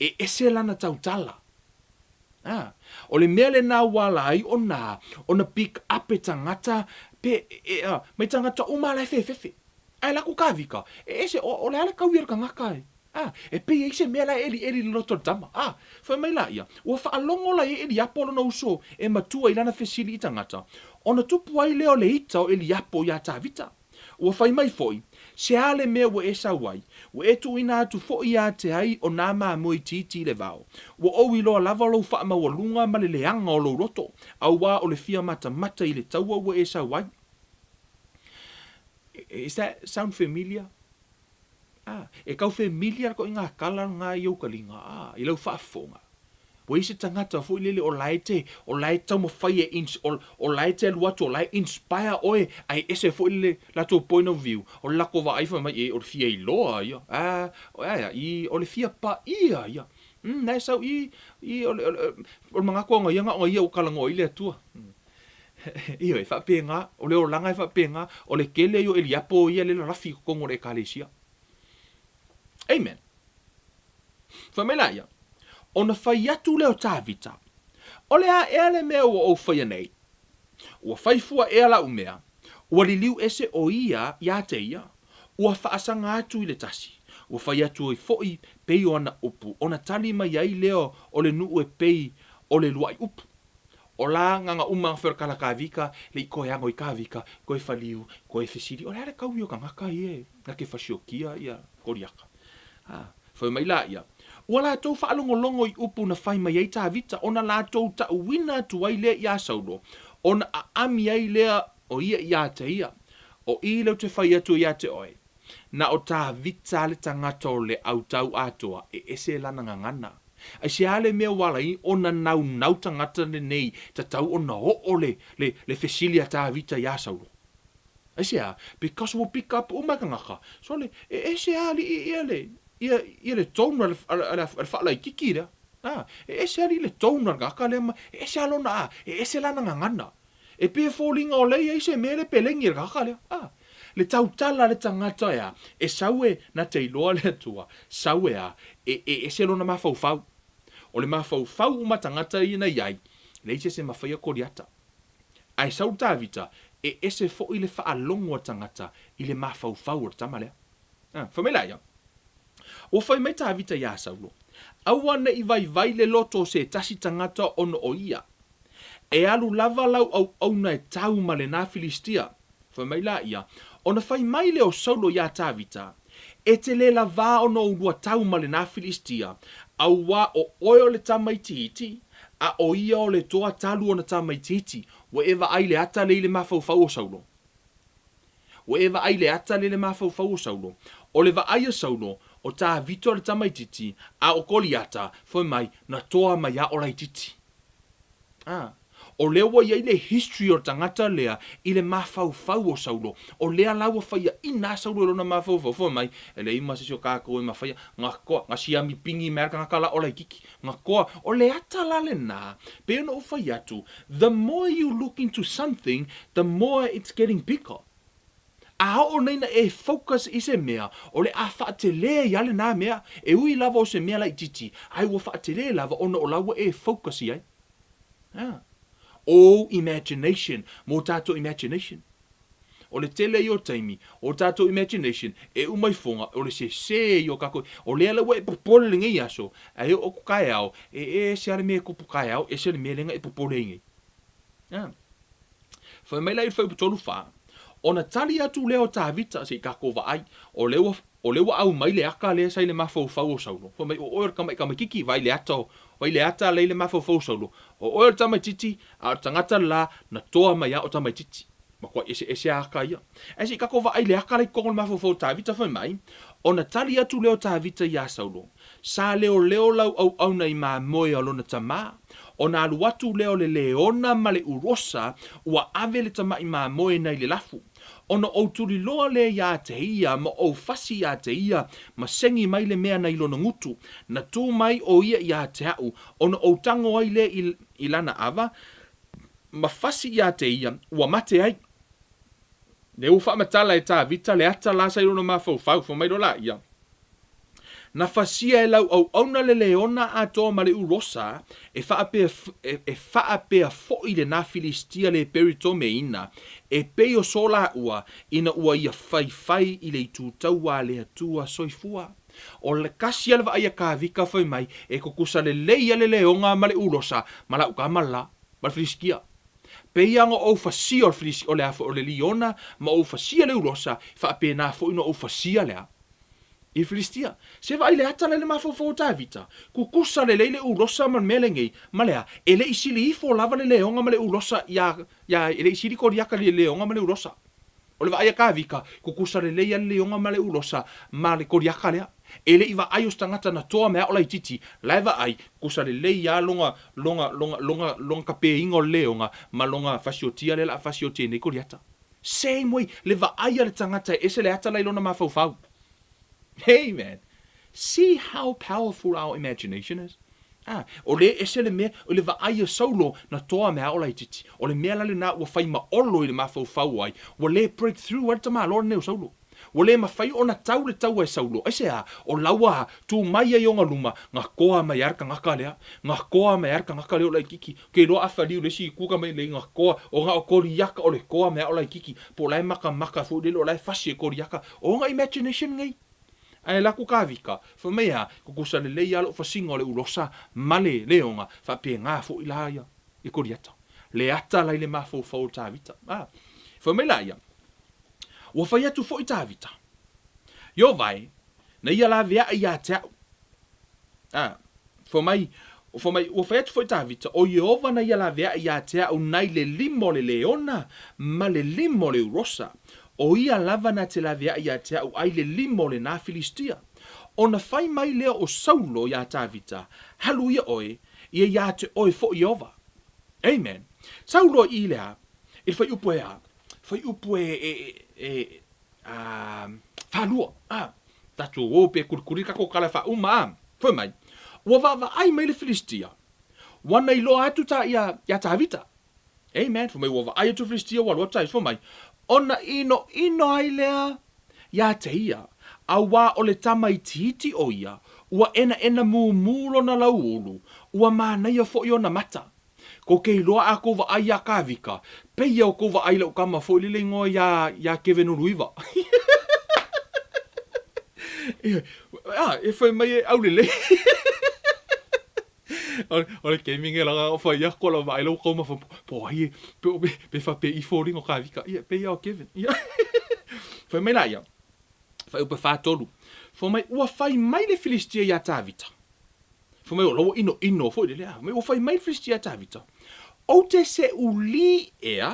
e ese lana tautala. A, o le mea lena ua ala ai ona, ona pick up e tagata, pe, e, a, mai tagata uma la e fefefe. Ae la ku Kavika, e ese, o, o le a le kaui a le tagata e. A, e pei e i se mea la e elieli i le loto o le tama. A, fai mai la ia, ua faalogo la e Eliapo lona uso e matua i lana fesili i tagata, ona tupu ai lea o le ita o Eliapo iā Tavita. Ua fai mai foi, Se a le mea ua e sau ai, ua e tuuina atu foi iā te ai o nā mamoe itiiti i le vao. Ua ou iloa lava lou faamaualuga ma le leaga o lou loto, auā o le fia matamata i le taua ua e sau ai. Is that sound familiar? A, e tau familiar koʻi ngā tala ngā i ou talinga, a, i lau faafofoga. Ua i ai se tagata foi lele o la e te, o la e taumafai e ins, o, o la e te alu atu o la e inspire oe, ae ese foi le latou point of view, o le latou vaai fai mai, e, o le fia iloa ia, a, ae a, i, o le fia paia ia. Umm, la e sau i, i, o le, o le, o le manatu ona ia na ona ia ua talanoa ai le Atua. Ioe, e faapena, o le olaga e faapena, o le tele ia o Eliapo ia lea e lalafi i totonu o le Ekalesia. Amen. Fai mai laia, Ona fai atu lea o Tavita, O le a ea le mea ua ou faia nei? Ua fai fua ea lau mea, ua liliu ese ʻo ia iā te ia, ua faasaga atu i le tasi, ua fai atu ai foi pei o ana upu, ona tali mai ai lea o le nuu e pei o le luaʻi upu. O la gana uma fe o le kala Tavita, le i koe ano i Tavita, koe faliu, koe fesili, o le a le kaui o tagata ia e na ke fasiokia ia Koliata? A, fai mai laia, Ua latou faalogologo i upu na fai mai ai Tavita, ona latou taʻuina atu ai lea iā Saulo, ona aami ai lea o ia iā te ia. O i lea ou te fai atu iā te oe, na o Tavita le tagata o le autau atoa e ese lana gagana. Aisea le mea ua ala ai ona naunau tagata lenei tatau ona oo le, le, le fesili a Tavita iā Saulo? Aisea? Because ua pick up uma e tagata. Sole, e ese alii ia le, ia, ia le tone a le, a le, a le faalaititi lea. A, e ese alii le tone a le tagata lea ma, e ese lava lona, a, e ese lana gagana. E pei e foliga o lea e i ai se mea le pelegi e le tagata lea. A, le tautala a le tagata e a, e sau e, na te iloa le Atua, sau e a, e, e ese lona mafaufau. O le mafaufau uma tagata ia na i ai, leai se isi e mafaia Koliata. Ae sau Tavita, e ese foi le faalogo a tagata i le mafaufau o le tama lea. A, fai mai laia, Ua fai mai Tavita iā Saulo, Aua ne i vaivai le loto o se tasi tagata ona o ia. E alu lava lau auauna e tau ma lenā Filistia. Fai mai laia, Ona fai mai lea o Saulo iā Tavita, E te le lavā ona oulua tau ma lenā Filistia, auā o oe o le tamaitiiti, a o ia o le toa talu ona tamaitiiti. Ua e vaai i le ata le i le mafaufau o Saulo? Ua e vaai i le ata le i le mafaufau o Saulo? O le vaai a Saulo, o Tavita o le tamaitiiti, a o Koliata, fai mai, na toa mai a o laitiiti. A, o lea ua i ai le history o le tagata lea i le mafaufau o Saulo. O lea la ua faiaina a Saulo i lona mafaufau, fai mai, e leai ma se isi o kākou e mafaia, na toa, na siami pigi mai a le tagata la o laititi, na toa. O le ata la lena, pei ona ou fai atu, the more you look into something, the more it's getting bigger. A oo nei na e focus i se mea, o le a faatelē ai a lenā mea, e ui lava o se mea laititi, ae ua faatelē lava ona o la ua e focus i ai. A. Ou imagination, mo tatou imagination. O le tele ia o taimi, o tatou imagination, e uma ifoga, o le sesē ia o kakou, o lea la ua e popole lenei aso, ae oo atu kaeao, e ese a le mea e tupu kaeao, ese le mea lea na e popole ai nei. A. Fai mai la i le fuaiupu 34, Ona tali atu lea o Tavita, se i tatou vaai, o lea ua, o lea ua aumai le ata lea sa i le mafaufau o Saulo. Fai mai, o oe o le tamaiti tamaititi, vaai le ata o, vaai le ata lea i le mafaufau o Saulo. O oe o le tamaititi, a o le tagata le la na toa mai lava o tamaititi. Matuai eseese lava ata ia. Ae se i tatou vaai i le ata la i totonu o le mafaufau o Tavita, fai mai, Ona tali atu lea o Tavita iā Saulo, Sa leoleo lau auauna i mamoe a lona tamā, ona alu atu lea o le leona ma le urosa ua ave le tamaʻi mamoe nai le lafu. Ona ou tuliloa lea iā te ia ma ou fasi iā te ia ma segi mai le mea nai lona gutu. Na tu mai o ia iā te aʻu, ona ou tago ai lea i, i lana ava ma fasi iā te ia ua mate ai. Lea ua faamatala e Tavita le ata la sa i lona mafaufau, fai mai loa laia, Na fasia e lau auauna le leona atoa ma le urosa, e faapea, e faapea foi lenā Filistia le Peritomeina, e pei o so laua, ina ua ia faifai i le itu taua a le Atua soifua. O le kasi a le vaai a Tavita fai mai, e tutusa lelei a le leona ma le urosa ma lau tama la, ma le Filistia. Pei a na ou fasia o le Filistia, o le a foi, o le liona, ma ou fasia le urosa, e faapena foi na ou fasia le a? I Filistia. Se vaai le ata lea i le mafaufau o Tavita, kukusa lelei le ulosa ma le mea lenei, ma le a? E le i sili ifo lava le leoga ma le ulosa iā, iā, e le i sili Koliata i le leoga ma le ulosa. O le vaai a Tavita, kukusa lelei lava le leoga ma le ulosa ma le Koliata lea. E le i vaai o se tagata na toa me ao laitiiti, la e vaai, kusa lelei lava loga, loga, loga, loga, loga kapēiga o le leoga ma loga fasiotia lea o le a fasioti ai nei Koliata. Same way, le vaai a le tagata e ese le ata la i lona mafaufau. Amen! See how powerful our imagination is? Ah, o le ese le mea, o le vaai a Saulo na toa me ao laitiiti. O le mea la lena ua fai ma Olo i le mafaufau ai, ua le break through ai le tamaloa lenei o Saulo. Ua le mafai ona tau le taua e Saulo, aisea, o laua tu mai ai ona luma, ga koa mai ai le tagata lea, ga koa mai ai le tagata lea o laitiiti. Ke iloa a faliu le isi itu ka mai lei ga koa, o ga o Koliata o le koa mea o laitiiti, po o la e makamaka foi lele o la e fasi e Koliata. O ona imagination nei. Ae laku Kavika, fai mai a, kukusa lelei a lou fasiga o le ulosa ma le leoga, faapena foi la ia i Koliata. Le ata la i le mafaufau o Tavita. A, fai mai la ia, Ua fai atu foi Tavita, Ieova e, na ia laveaʻi iā te aʻu. A, fai mai, fai mai, ua fai atu foi Tavita, ʻO Ieova na ia laveaʻi iā te aʻu nai le lima o le leona ma le lima o le urosa. ʻO ia lava na te laveaʻi iā te aʻu ai le lima o lenā Filistia. Ona fai mai lea o Saulo iā Tavita, Halu ia ʻoe, ia iā te ʻoe foʻi Ieova. Amen. Saulo i le a, i le faiupu e a, Fuaiupu e, e, e, a, falua, a, tatou o pe kulikuli ka ko kala faauma, a, fai mai, ua vaavaai mai le Filistia, ua na iloa atu ta ia, iā Tavita. Amen. Fai mai, ua vaai atu le Filistia, ua alu atu Tavita, fai mai, ona inoino ai lea iā te ia, auā o le tama itiiti o ia, ua enaena mumu lona lauulu, ua manaia foʻi ona mata. Ko ke iloa a kou vaai iā Kāwika, peia o kou vaai lau kama foi lele ingoa iā, iā Kevin Uluiva. A, e fai mai e aulelei. O le taimi nei laka o fai aku lau vaai lau kauma fa po ai e pe pe pe fa pe ifo lingo Kāwika. Ia, peia o Kevin. Ia. Fai mai la ia. Fai upe 43. Fai mai, ua fai mai le Filistia iā Tāvita. Fai mai o la ua ʻinoʻino foi lele, a fai mai ua fai mai le Filistia iā Tavita, Ou te seʻulī ea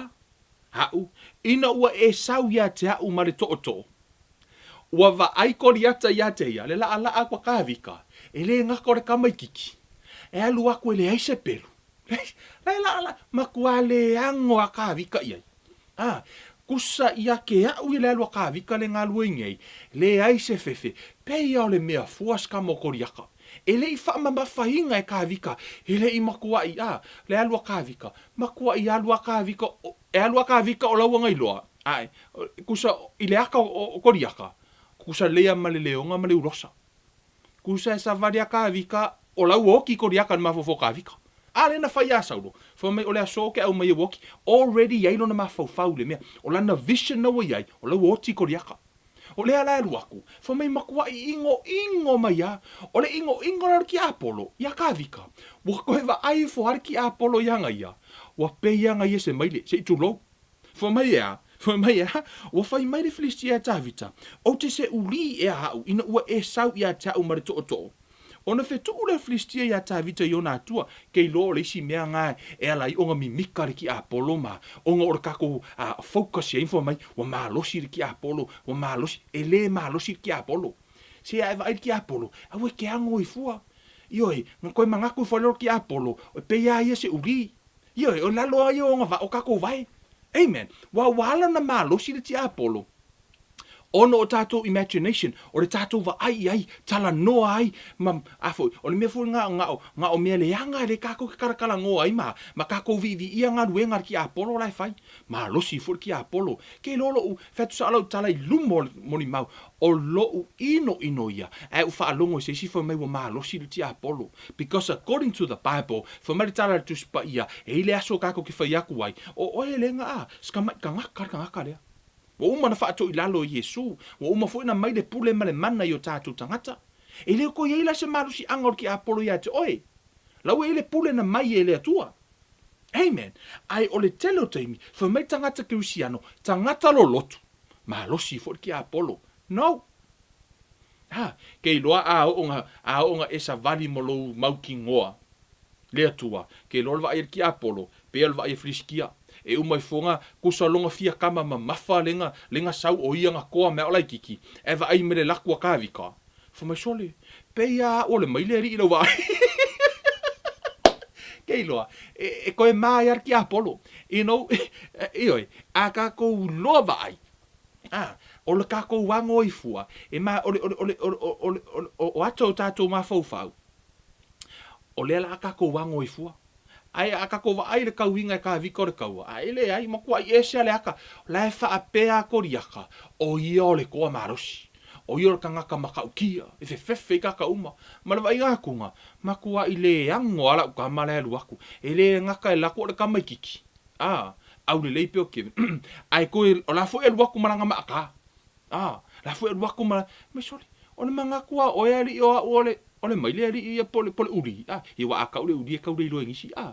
aʻu ina ua e sau iā te aʻu ma le toʻotoʻo. Ua vaai Koliata iā te ia, le laʻalaʻa aku a Kāwika, e lē gata o le kamaikiki, e alu aku e leai se pelu. La e laʻalaʻa, makuā leago a Kāwika i ai. A, kusa ia ke aʻu i le alu a Kāwika le galue nei, leai se fefe, peia o le mea fua skama o Koliaka. E le i faamamafaina e Kāwika, e le i makuaʻi, a, le alu a Kāwika, makuaʻi alu a Kāwika, e alu a Kāwika o laua ngai loa, ae, kusa i le aka o Koliaka, kusa lea ma le leoga ma le ulosa. Kusa e savali a Kāwika, o laua oki i Koliaka le mafaufau o Kāwika. A lea na fai iā Saulo, fai mai o le aso o ke au mai e ua oki, already i ai lona mafaufau i le mea, o lana vision na ua i ai, o laua oti i Koliaka. O lea la e alu aku, fai mai makuaʻi ʻinoʻino mai a, o le ʻinoʻino la o le kiapolo, iā Kāwika. Ua koe vaai ifo a le kiapolo iā ia, ua pei ana ia se maile, se i tulou. Fai mai e a? Fai mai e a? Ua fai mai le Filistia iā Tavita, Ou te seʻulī ea aʻu ina ua e sau iā te aʻu ma le toʻotoʻo. Ona fetuʻu lea Filistia iā Tavita i ona atua, ke iloa o le isi mea nga e ala ai ona mimika le kiapolo ma ona o le kakou focus i ai fai mai, ua malosi le kiapolo, ua malosi, e lē malosi le kiapolo. Se a e vaai le kiapolo, aua e ke ago i fua. Ioe, na koe manatu ifo lea o le kiapolo, e pei a ia seʻulī. Ioe, o lalo ai o ona o kakou wae. Amen. Ua ua ala ona malosi le tiapolo, ona o tatou imagination, o le tatou vaai i ai, talanoa ai, ma, a foi, o le mea foi nga, nga o, nga o mea leaga e le kakou ke kalakalanoa ai ma, ma kakou viiviia galuega a le tiapolo la e fai. Malosi foi le tiapolo. Ke iloa loʻu, fai atu saʻa lau tala i luma o le molimau, o loʻu ʻinoʻino ia, ae ou faalogo i se isi fai mai ua malosi le tiapolo. Because according to the Bible, fai mai le tala a le Tusi Paia, e i le aso kakou ke fai aku ai, o oe le nga a, se kamaʻi kanaka le kanaka lea. Ua uma na faatoʻi lalo e Iesū, ua uma foi na mai le pule ma le mana i o tatou tagata. E le o koe i ai la se malosiʻaga o le kiapolo iā te oe. La ua i ai le pule na mai e le Atua. Amen. Ae o le tele o taimi, fai mai tagata Kerisiano, tagata lolotu, malosi foi le kiapolo. No! Ha, ke iloa a oo a oo e savali mo lou mau kigoa. Le Atua, ke iloa le vaai a le kiapolo, pea le vaai a Filisitia. E uma ifo nga kusa longa fia kama mamafa lega lega sau o ia nga koa mea o laititi, ae vaai me le laku a Kāwika. Fai mai, Sole, pei a a'u o le maile alii i lau vaai. Ke iloa, e, e koe mā ai a le tiapolo. You know, ioe, a kākou loa vaai, a, o le kākou ago ai fua, e ma, o le, o le, o le, o le, o le, o le, o ata o tātou mafaufau, o lea la a kākou ago ai fua. Ae a tatou vaai i le tauiga e Kāvika o le taua, a e leai, matuai ese a le ata, la e faapea a Koliata, o ia o le toa malosi, o ia o le tagata matautia, e fefefe i tagata uma. Ma le vaaiga atuga, matuai le ano a lau tama la e alu atu, e le gata e alu atu o le tama itiiti, a, aulelei pei o Kevin, ae toe, o la foi e alu atu ma lana maata. A, la foi e alu atu ma, mai sole, o le manatu a oe alii o au o le, o le maile alii ia po o le, po o le uli, a, ia ua a tau le uli e tau le iloa e nisi, a,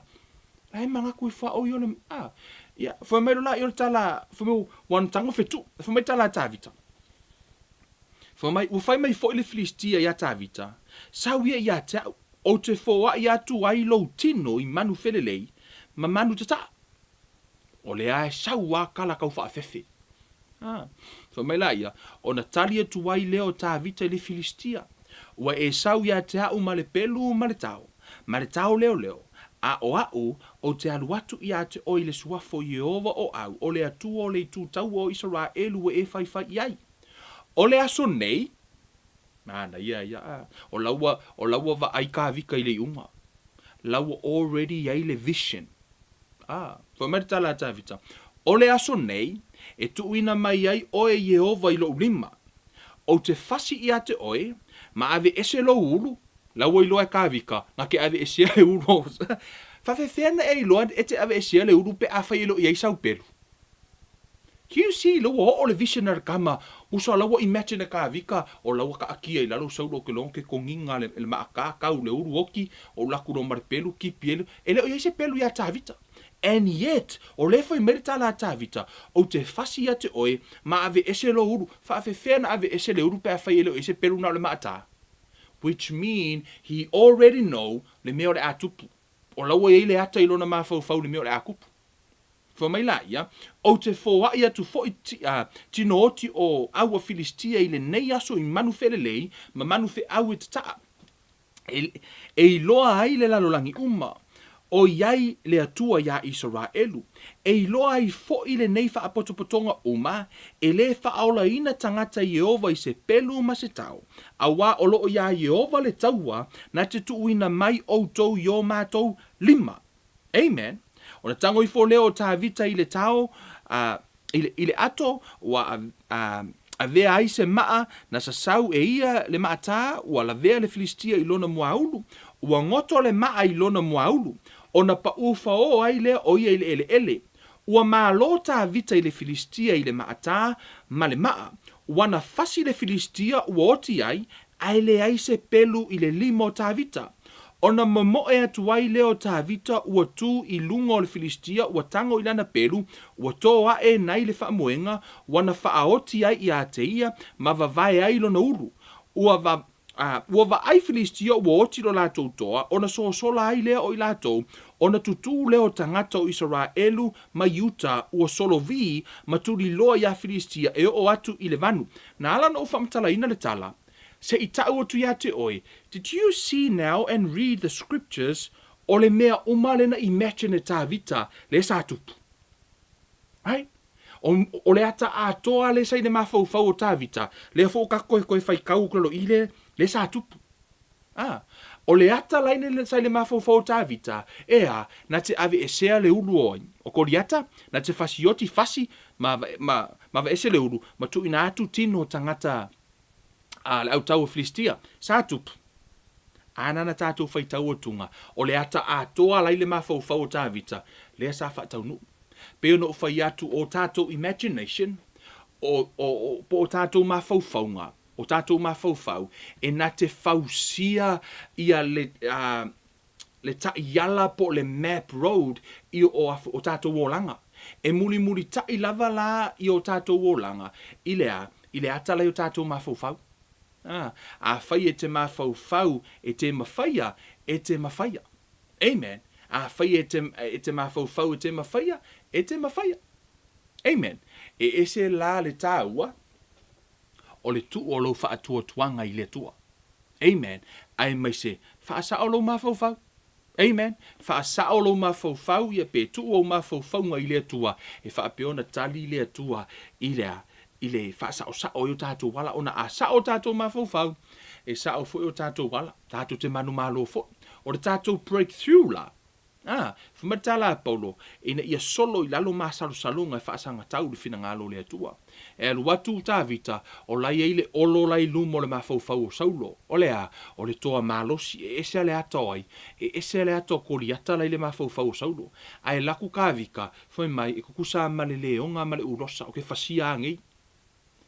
la e manatu ifo a o ia o le, a, ia, fai mai loa la ia o le tala, fai mai ua na tago fetu, fai mai tala a Tavita. Fai mai, ua fai mai foi le Filistia iā Tavita, Sau ia ia te au, ou te foai atu ai lou tino i manu felelei ma manu tataa. O lea e sau a kala kau faafefe. A, fai mai la ia, ona tali atu ai lea o Tavita i le Filistia, Ua e sau ia te a'u ma le pelu ma le tao, ma le tao leoleo, a o a'u, ou te alu atu ia te oe i le suafa o Ieova o au, o le Atua o le itu taua o Isaraelu ua e faifai i ai. O le aso nei, manaia ia, a, o la ua, o la ua vaai Tavita i le iuga. La ua already i ai le vision. A, fai mai le tala a Tavita, O le aso nei, e tuuina mai ai oe Ieova i lou lima. Ou te fasi ia te oe, ma aveese lou ulu, la ua iloa e Tavita, na te aveesea le ulu o. Faafefea na e iloa e te aveesea le ulu pe afai e le o i ai sau pelu? Can you see, la ua oo le vision a le tama, uso la ua imagine e Tavita, o la ua taatia i lalo Saulo ou te iloa ke kogiga le le maata kau le ulu oti, o laku loa ma le pelu kipi ai E le o i ai se pelu iā Tavita. And yet, o lea e fai mai le tala a Tavita, Ou te fasi ia te oe, ma aveese lou ulu. Faafefea na aveese le ulu pe afai e le o i ai se pelu na o le maata? Which mean, he already know le mea o le a tupu. O la ua i ai le ata i lona mafaufau le mea o le a tupu. Fai mai la ia, Ou te foai atu foi tino oti o au a Filistia i lenei aso i manu felelei ma manu feau e tataa, e iloa ai le lalolagi uma, o i ai le Atua iā Isaraelu, e iloa ai foi lenei faapotopotoga uma, e lē faaolaina tagata Ieova i se pelu ma se tao, auā o loo iā Ieova le taua na te tuuina mai outou i o matou lima. Amen. Ona tago ifo lea o Tavita i le tao, a, i le, i le ato, ua a, a, avea ai se maa, na sasau e ia le maatā, ua lavea le Filistia i lona muaulu, ua goto le maa i lona muaulu, ona paʻū faō ai lea o ia i le eleele. Ua malo Tavita i le Filistia i le maatā ma le maa, ua na fasi le Filistia ua oti ai, ae leai se pelu i le lima o Tavita. Ona momoe atu ai lea o Tavita ua tu i luga o le Filistia ua tago i lana pelu, ua tō aʻe nai le faamoega, ua na faaoti ai ia te ia ma vavae ai lona ulu. Ua va, a, ua vaai Filistia ua oti lo latou toa, ona sosola ai lea o i latou, ona tutū lea o tagata o Isaraelu ma Iuta ua solovī ma tuliloa iā Filistia e oo atu i le vanu. Na ala ona ou faamatalaina le tala, Se i ta'u atu iā te oe, Did you see now and read the scriptures o le mea uma lena imagine e Tavita le sa tupu? Right? O, o le ata atoa le sa i le mafaufau o Tavita, lea foi o ka koe koe faitau o i le, le sa tupu. Ah, o le ata laine le sa i le mafaufau o Tavita, ea, na te aveesea le ulu o ai, o Koliata, na te fasioti fasi ma, ma, ma vaese le ulu, ma tuuina atu tino tagata a le autau o Filistia. Sa tupu. A nana tatou faitau atuga, o le ata atoa la i le mafaufau o Tavita, lea sa faataunuu. Pei ona ou fai atu, o tatou imagination, o, o, o, po o tatou mafaufauga, o tatou mafaufau, e na te fausia ia le, a, le taiala po o le map road i o, o tatou olaga. E mulimulitaʻi lava la i o tatou olaga i le a? I le ata la i o tatou mafaufau. A, afai e te mafaufau e te mafaia, e te mafaia. Amen. Afai e te, e te mafaufau e te mafaia, e te mafaia. Amen. E ese la le taua o le tuu o lou faatuatuaga i le Atua. Amen. Aemaise, faasao lou mafaufau. Amen. Faasao lou mafaufau ia pe tuu ou mafaufauga i le Atua, e faapea ona tali le Atua i le a? I le faasaosao ai o tatou ala, ona a sao o tatou mafaufau, e sao foi o tatou ala, tatou te manumalo foi. O le tatou breakthrough la, A, fai mai le tala a Paulo, ina ia solo i lalo masalosaloga e faasagatau i le finagalo o le Atua. E alu atu Tavita, o la e i ai le olo la i luma o le mafaufau o Saulo. O le a? O le toa malosi, e ese a le ata o ai? E ese a le ata o Koliata la i le mafaufau o Saulo. Ae laku Kavika, fai mai, e kukusa ma le leoga ma le ulosa, o ke fasia agei.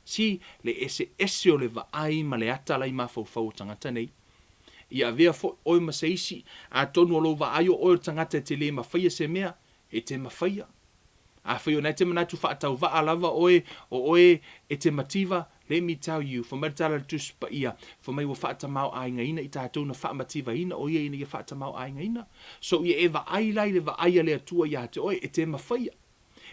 Si, le eseese o le vaai ma le ata la i mafaufau o tagata nei. I avea foi oe ma se isi, atonu o lou vaai o oe o le tagata e te le mafaia se mea, e te mafaia. Afai o na e te manatu faatauvaa lava oe, o oe e te mativa, let me tell you, fai mai le tala a le Tusi Paia, fai mai ua faatamaoaigaina i tatou na faamativaina o ia ina ia faatamaoaigaina. So ia e vaai la i le vaai a le Atua ia te oe, e te mafaia.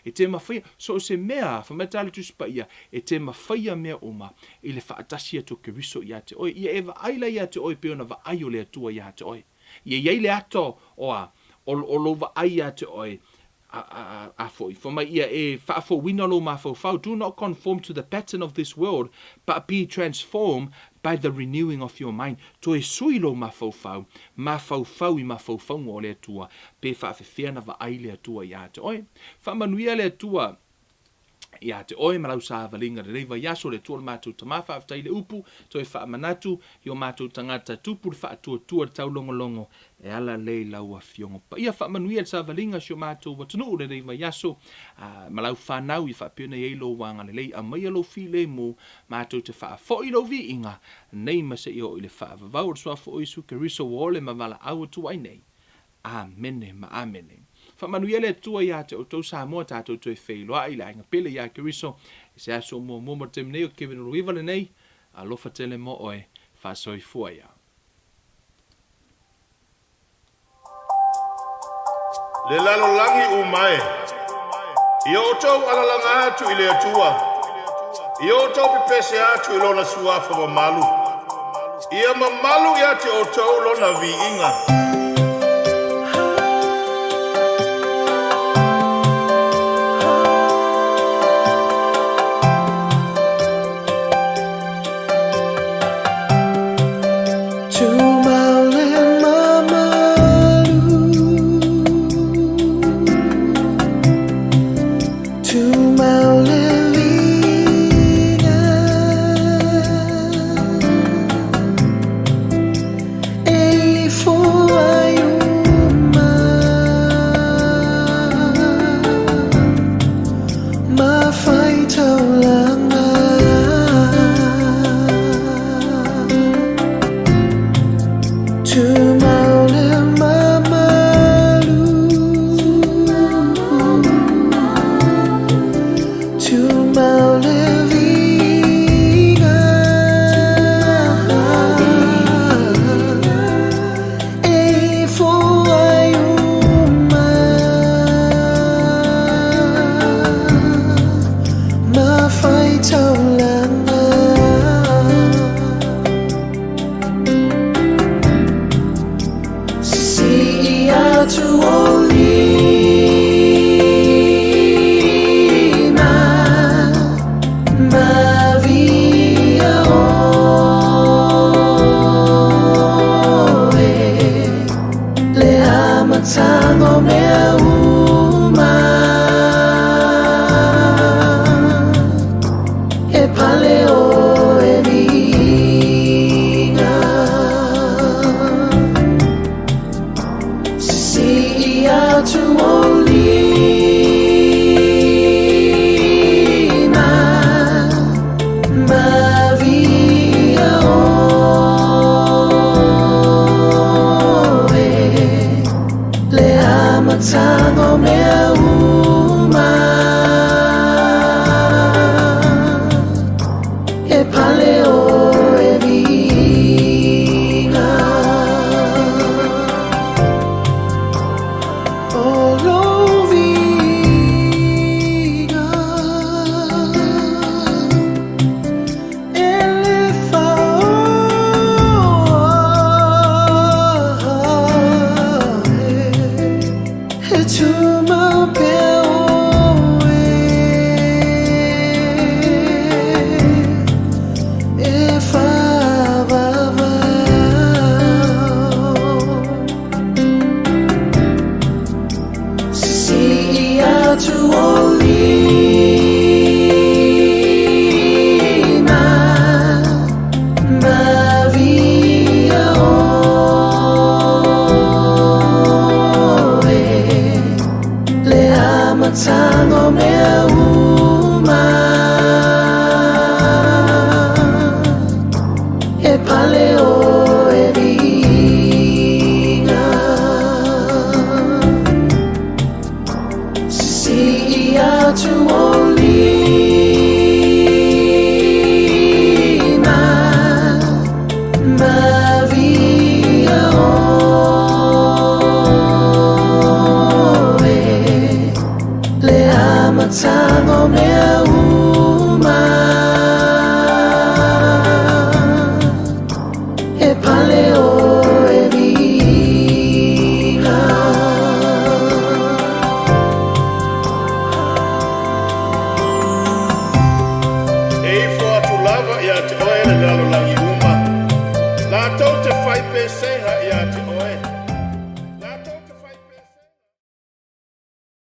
E te mafaia, so o se mea, fai mai le tala a le Tusi Paia, e te mafaia mea uma i le faatasi atu o Keriso ia te oe. Ia e vaai la ia te oe pei ona vaai o le Atua ia te oe. Ia i ai le ato o a, o, o lou vaai ia te oe, a, a, a, a foi. Fai mai ia e faafouina lou mafaufau, do not conform to the pattern of this world, but be transformed by the renewing of your mind. Toe sui lou mafaufau, mafaufau i mafaufauga o le Atua, pe faafefea na vaai le Atua ia te oe. Faamanuia le Atua ia te oe ma lau savaliga lenei vaiaso, le Atua o le matou Tama, faafetai i le upu, toe faamanatu i o matou tagata tupu le faatuatua le taulogologo e ala lea i lau Afioga Paia. Faamanuia le savaliga a si o matou atunuu lenei vaiaso ma lau fanau ia faapea ona i ai lou agalelei, aumaia lou filemu matou te faafoi lou viiga nei ma seia oo i le faavavau o le Suafa o Iesu Keriso ua ole ma valaau atu ai nei. Amene ma amene. Faamanuia le Atua ia te outou Samoa tatou toe feiloai i le aiga pele ia Keriso i se aso muamua mo le taimi nei o Kevin Oloiva lenei. Alofa tele mo oe. Faasoifua ia. Le lalolagi uma e. Ia outou alalaga atu i le Atua. Ia outou pepese atu i Lona Suafa mamalu. Ia mamalu ia te outou Lona viiga. Amataga o mea uma E pale ʻoe viiga Sisii atu ou lima Ma viia ʻoe Le amataga o mea.